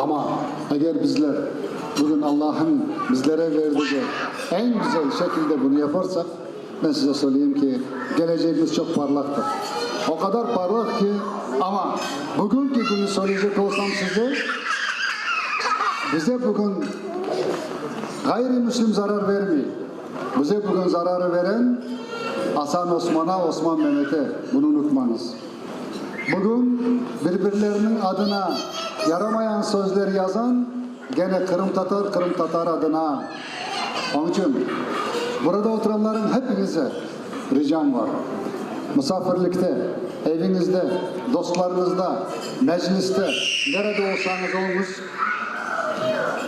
Amma eger bizler bugün Allah'ın bizlere verdigi eñ güzel şekilde bunı yaparsaq, men size söyleyim ki, gelecegimiz çoq parlaqtır. O qadar parlaq ki, amma bugünki künü söyleycek olsam size, bize bugün ğayrimüslim zarar vermey. Bize bugün zararı veren Asan Osman'a, Osman Memet'e, bunı unutmañız. Bugün bir-birleriniñ adına yaramayan sözler yazan gene qırımtatar qırımtatar adına. Onıñ içün burada oturanlarıñ hepiñize ricam var, musafirlikte, eviñizde, dostlarıñızda, mecliste, nerede olsañız oluñız,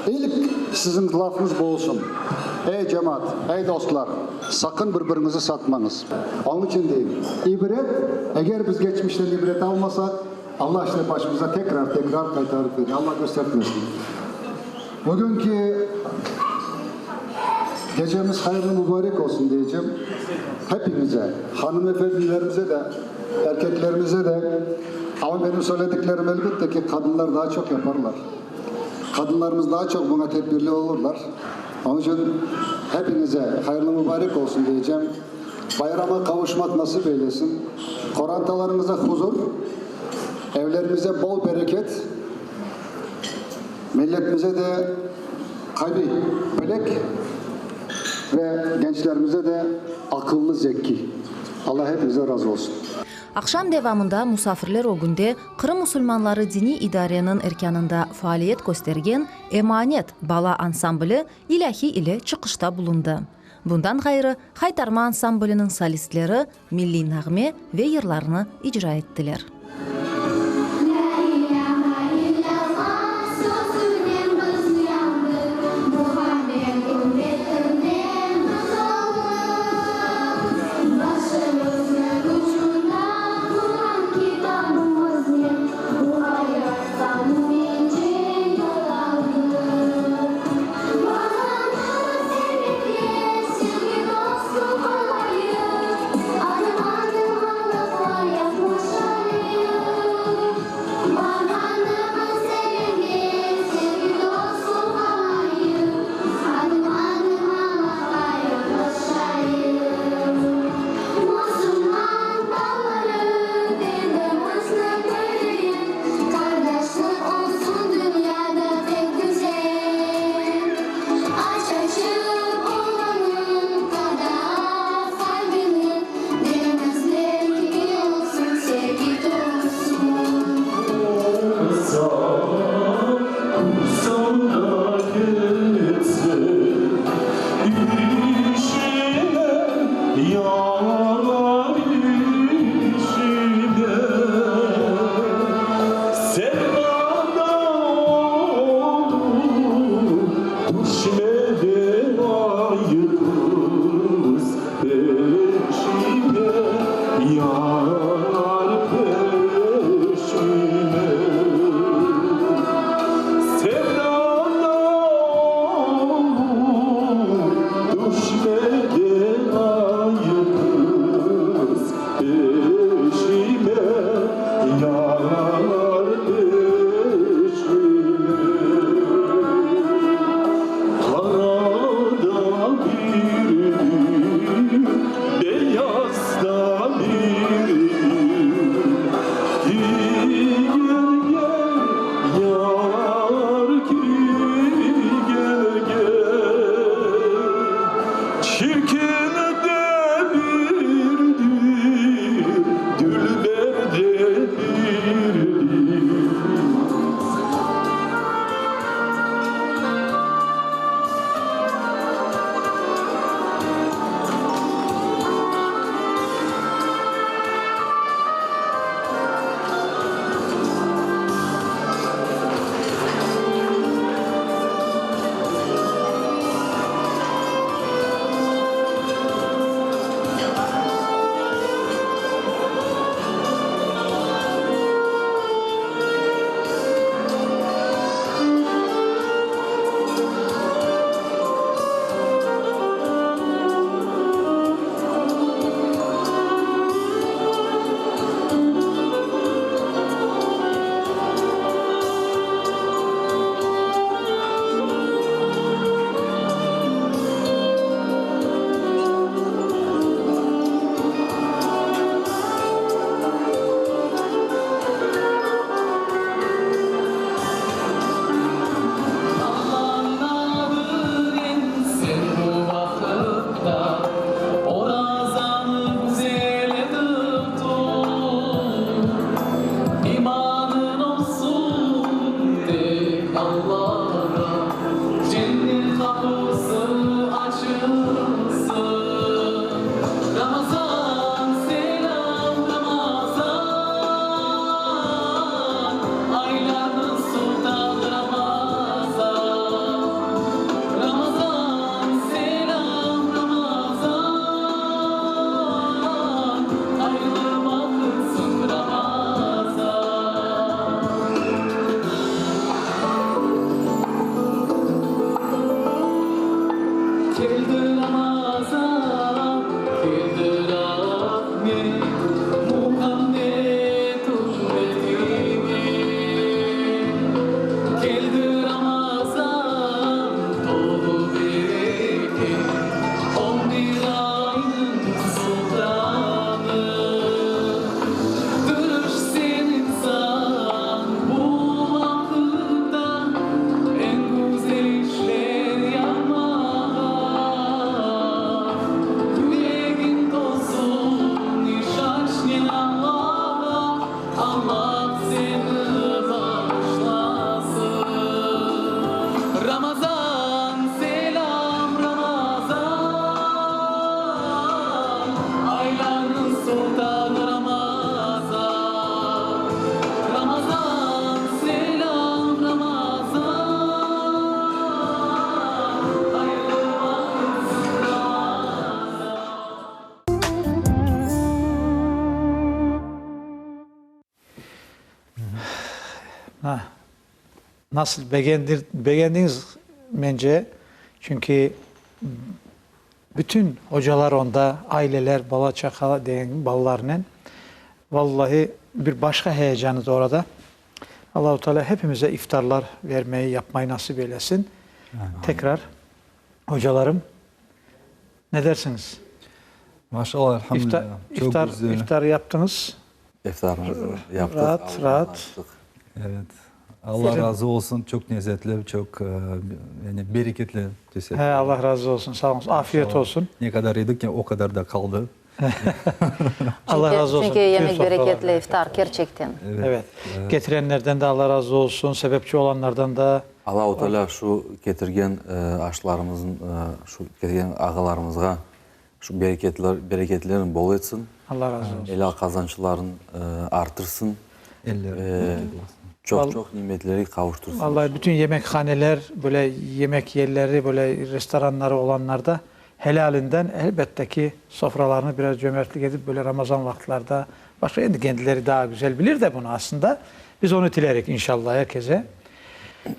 ilk siziñ lafıñız bu olsun, Ey cemaat, ey dostlar! Saqın bir-biriñizi satmañız. Onıñ içün deyim, ibret, eger biz keçmişten ibret almasaq, Alla işte başımıza tekrar-tekrar qaytarıp bere. Alla köstertmesin. Bugünki gecemiz hayırlı mübarek olsun deycem hepiñize, hanımefendilerimize de, erkeklerimize de. Amma benim söylediklerim, elbette ki, qadınlar daa çoq yaparlar. Qadınlarımız daa çoq buña tedbirli olurlar. Onıñ içün hepiñize hayırlı mübarek olsun deycem. Bayrama qavuşmaq nasip eylesin. Qorantalarıñıza huzur, evlerimize bol bereket, milletimize de qaviy bilek ve gençlerimize de aqıllı zekki. Alla hepimizden razı olsun. Aqşam devamında musafirler ögünde Qırım musulmanları diniy idareniñ erkânında faaliyet köstergen Emanet bala ansambli ilâhiy ile çıqışta bulundı. Bundan ğayrı, Haytarma ansambliniñ solistleri milliy nağme ve yırlarnı icra ettiler. Nasıl begendir, begendiñiz mence, çünki bütün ocalar onda, aileler, bala-çaqa degen kibi balalarnen, vallahi bir başqa heyecanı da orada. Allahu Teala hepimize iftarlar vermeyi, yapmayı nasip eylesin. Tekrar ocalarım, ne dersiñiz? Maşallah, elhamdülillah. İftar, iftar yaptıñız. İftarımızı yaptıq. Raat, raat. Evet. Allah razı olsun, çoq lezetli, çoq yani bereketli desek. He, Allah razı olsun, sağ oluñız, afiyet olsun. Ne qadar yedik, o qadar da qaldı. Allah razı olsun. Çünki yemek bereketli, iftar, kerçekten. Evet. Ketirenlerden de Allah razı olsun, sebepçi olanlardan da. Allahu Teala şu ketirgen aşlarımıznı, şu ketirgen ağalarımızğa Şu bereketler, bereketlerin bol etsin. Allah razı olsun. Elâl qazançların artırsın. Elleri bereketli olsun. Çoq-çoq nimetlerge qavuştırsın. Vallahi bütün yemekhaneler, böyle yemek yerleri, böyle restoranları olanlar da helalinden elbette ki, sofralarını biraz cömertlik edip böyle Ramazan vaqıtlarda, başqa endi kendileri daa güzel bilir de bunı aslında, biz onı tilerik inşallah herkese.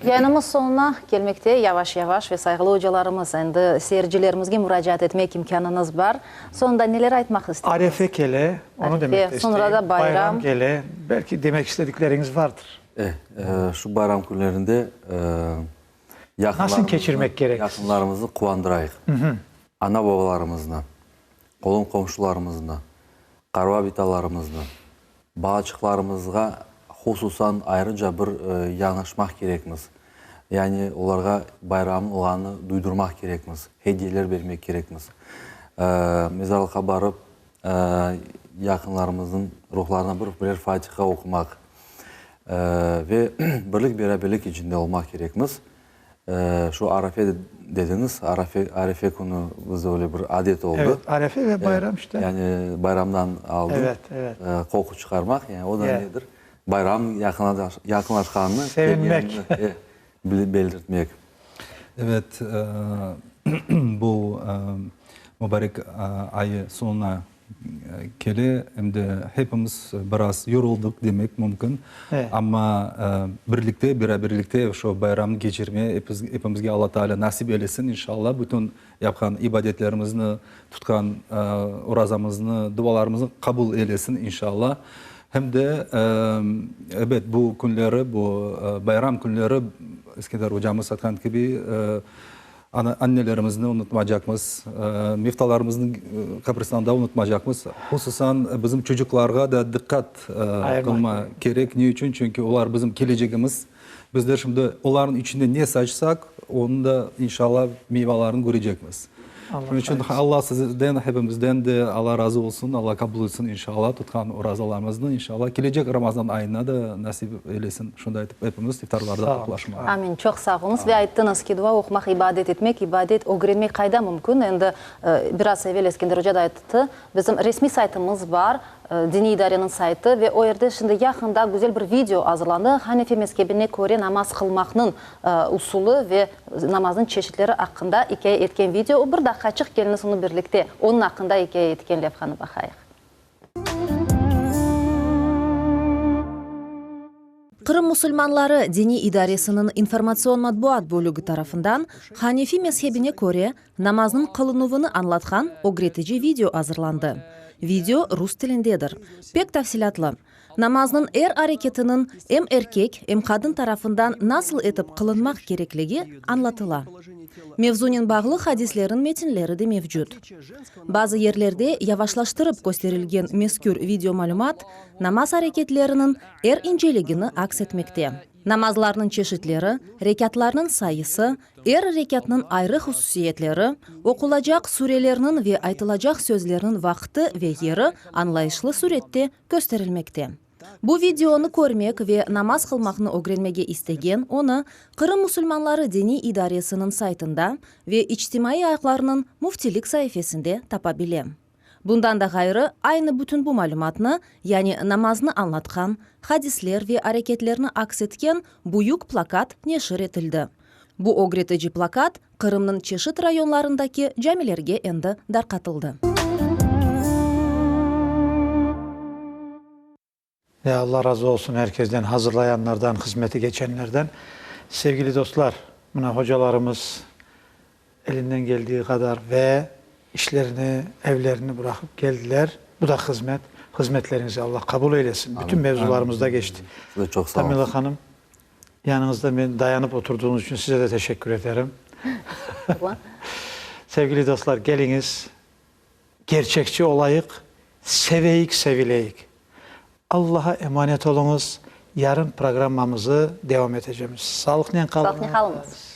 Yayınımız soñuna kelmekte yavaş-yavaş ve sayğılı ocalarımız, endi seyircilerimizge muracaat etmek imkânıñız bar. Soñunda neler aytmaq isteysiñiz? Arefe kele, onı demek de isteyim. Soñra da bayram. Bayram kele. Belki demek istedikleriñiz vardır. Eh, şu bayram künlerinde Nasıl keçirmek kerek? yaqınlarımıznı quvandırayıq. Ana-babalarımıznı, qolum-qomşularımıznı, qarba-bitalarımıznı, Balaçıqlarımızğa hususan ayrıca bir yanaşmaq kerekmiz. Yani olarğa bayramnıñ olğanını duydurmaq kerekmiz, hediyeler bermek kerekmiz. Mezarlıqqa barıp, yaqınlarımıznıñ ruhlarına bir birer fatiha oqumaq ve birlik-beraberlik içinde olmaq kerekmiz. Şu Arafe dediñiz, Arafe, Arefe künü bizde öyle bir adet oldı. Evet, Arefe ve bayram işte. Yani bayramdan aldın. Evet, evet. Qoqu çıqarmaq, yani o da nedir? Bayram yaqınlaşqanını Sevinmek. bildirtmek. Evet, bu mübarek ayı soñuna kele, em de hepimiz biraz yoruldıq demek mümkün. Amma birlikte, beraberlikte şu bayramnı keçirme epimizge Alla Taalâ nasip eylesin, inşallah. Bütün yapqan ibadetlerimizni, tutqan orazamıznı, dualarımıznı qabul eylesin, inşallah. Hem de, ebet, bu künleri, bu bayram künleri, Eskender ocamız aytqan kibi, Ana, annelerimizni unutmacaqmız, meftalarımıznı qabristanda unutmacaqmız. Hususan, bizim çocuqlarğa da diqqat qılma kerek. Ne içün? Çünki olar bizim kelecegimiz. Bizler şimdi olarnıñ içinde ne saçsaq, onıñ da, inşallah, meyvalarını körecekmiz. Şunıñ içün Alla sizden, hepimizden de Alla razı olsun, Alla qabul etsin, inşallah, tutqan orazalarımıznı, inşallah, kelecek Ramazan ayına da nasip eylesin. Şunday etip epimiz iftarlarda toplaşmaq. Amin. Çoq sağ oluñız. Ve ayttıñız ki, dua oqumaq, ibadet etmek, ibadet ögrenmek qayda mümkün? Endi biraz evel Eskender oca da ayttı, bizim resmiy saytımız bar, Diniy idareniñ saytı, ve o yerde şimdi yaqında güzel bir video azırlandı, Hanefi mezhebine köre namaz qılmaqnıñ usulı ve namaznıñ çeşitleri aqqında ikâye etken video. O bir daqqaçıq keliñiz onı birlikte, onıñ aqqında ikâye etken levhanı baqayıq. Qırım musulmanları diniy idaresiniñ informatsion-matbuat bölügi tarafından Hanefi mezhebine köre namaznıñ qılınuvını añlatqan ögretici video azırlandı. Video rus tilindedir. Pek tafsilâtlı. Namaznıñ er areketiniñ em erkek, em qadın tarafından nasıl etip qılınmaq kerekligi añlatıla. Mevzunen bağlı hadislerniñ metinleri de mevcut. Bazı yerlerde yavaşlaştırıp kösterilgen mezkür video malümat namaz areketleriniñ er inceligini aks etmekte. Namazlarnıñ çeşitleri, rekâtlarnıñ sayısı, er rekâtnıñ ayrı hususiyetleri, oqulacaq surelerniñ ve aytılacaq sözlerniñ vaqtı ve yeri añlayışlı sürette kösterilmekte. Bu videonı körmek ve namaz qılmaqnı ögrenmege istegen onı Qırım musulmanları diniy idaresiniñ saytında ve içtimaiy ağlarnıñ Müftilik saifesinde tapabile. Bundan da ğayrı, aynı bütün bu malümatnı, yani namaznı añlatqan, hadisler ve areketlerni aks etken büyük plakat neşir etildi. Bu ögretici plakat Qırımnıñ çeşit rayonlarındaki camilerge endi darqatıldı. Ve Alla razı olsun er kesden, hazırlayanlardan, hızmeti geçenlerden. Sevgili dostlar, mına hocalarımız elinden geldiği qadar ve işlerini, evlerini bıraqıp geldiler. Bu da hızmet. Hızmetleriñizi Alla qabul eylesin. Bütün mevzularımız da geçti. Size çoq sağ olun. Tamila hanım, yanıñızda men dayanıp oturduğıñız içün size de teşekkür eterim. Sevgili dostlar, keliñiz, Kerçekçi olayıq, seveyik, sevileyik. Allaha emanet oluñız, yarın programmamızı devam etecemiz. Sağlıqnen qalıñız. Sağlıqnen qalıñız.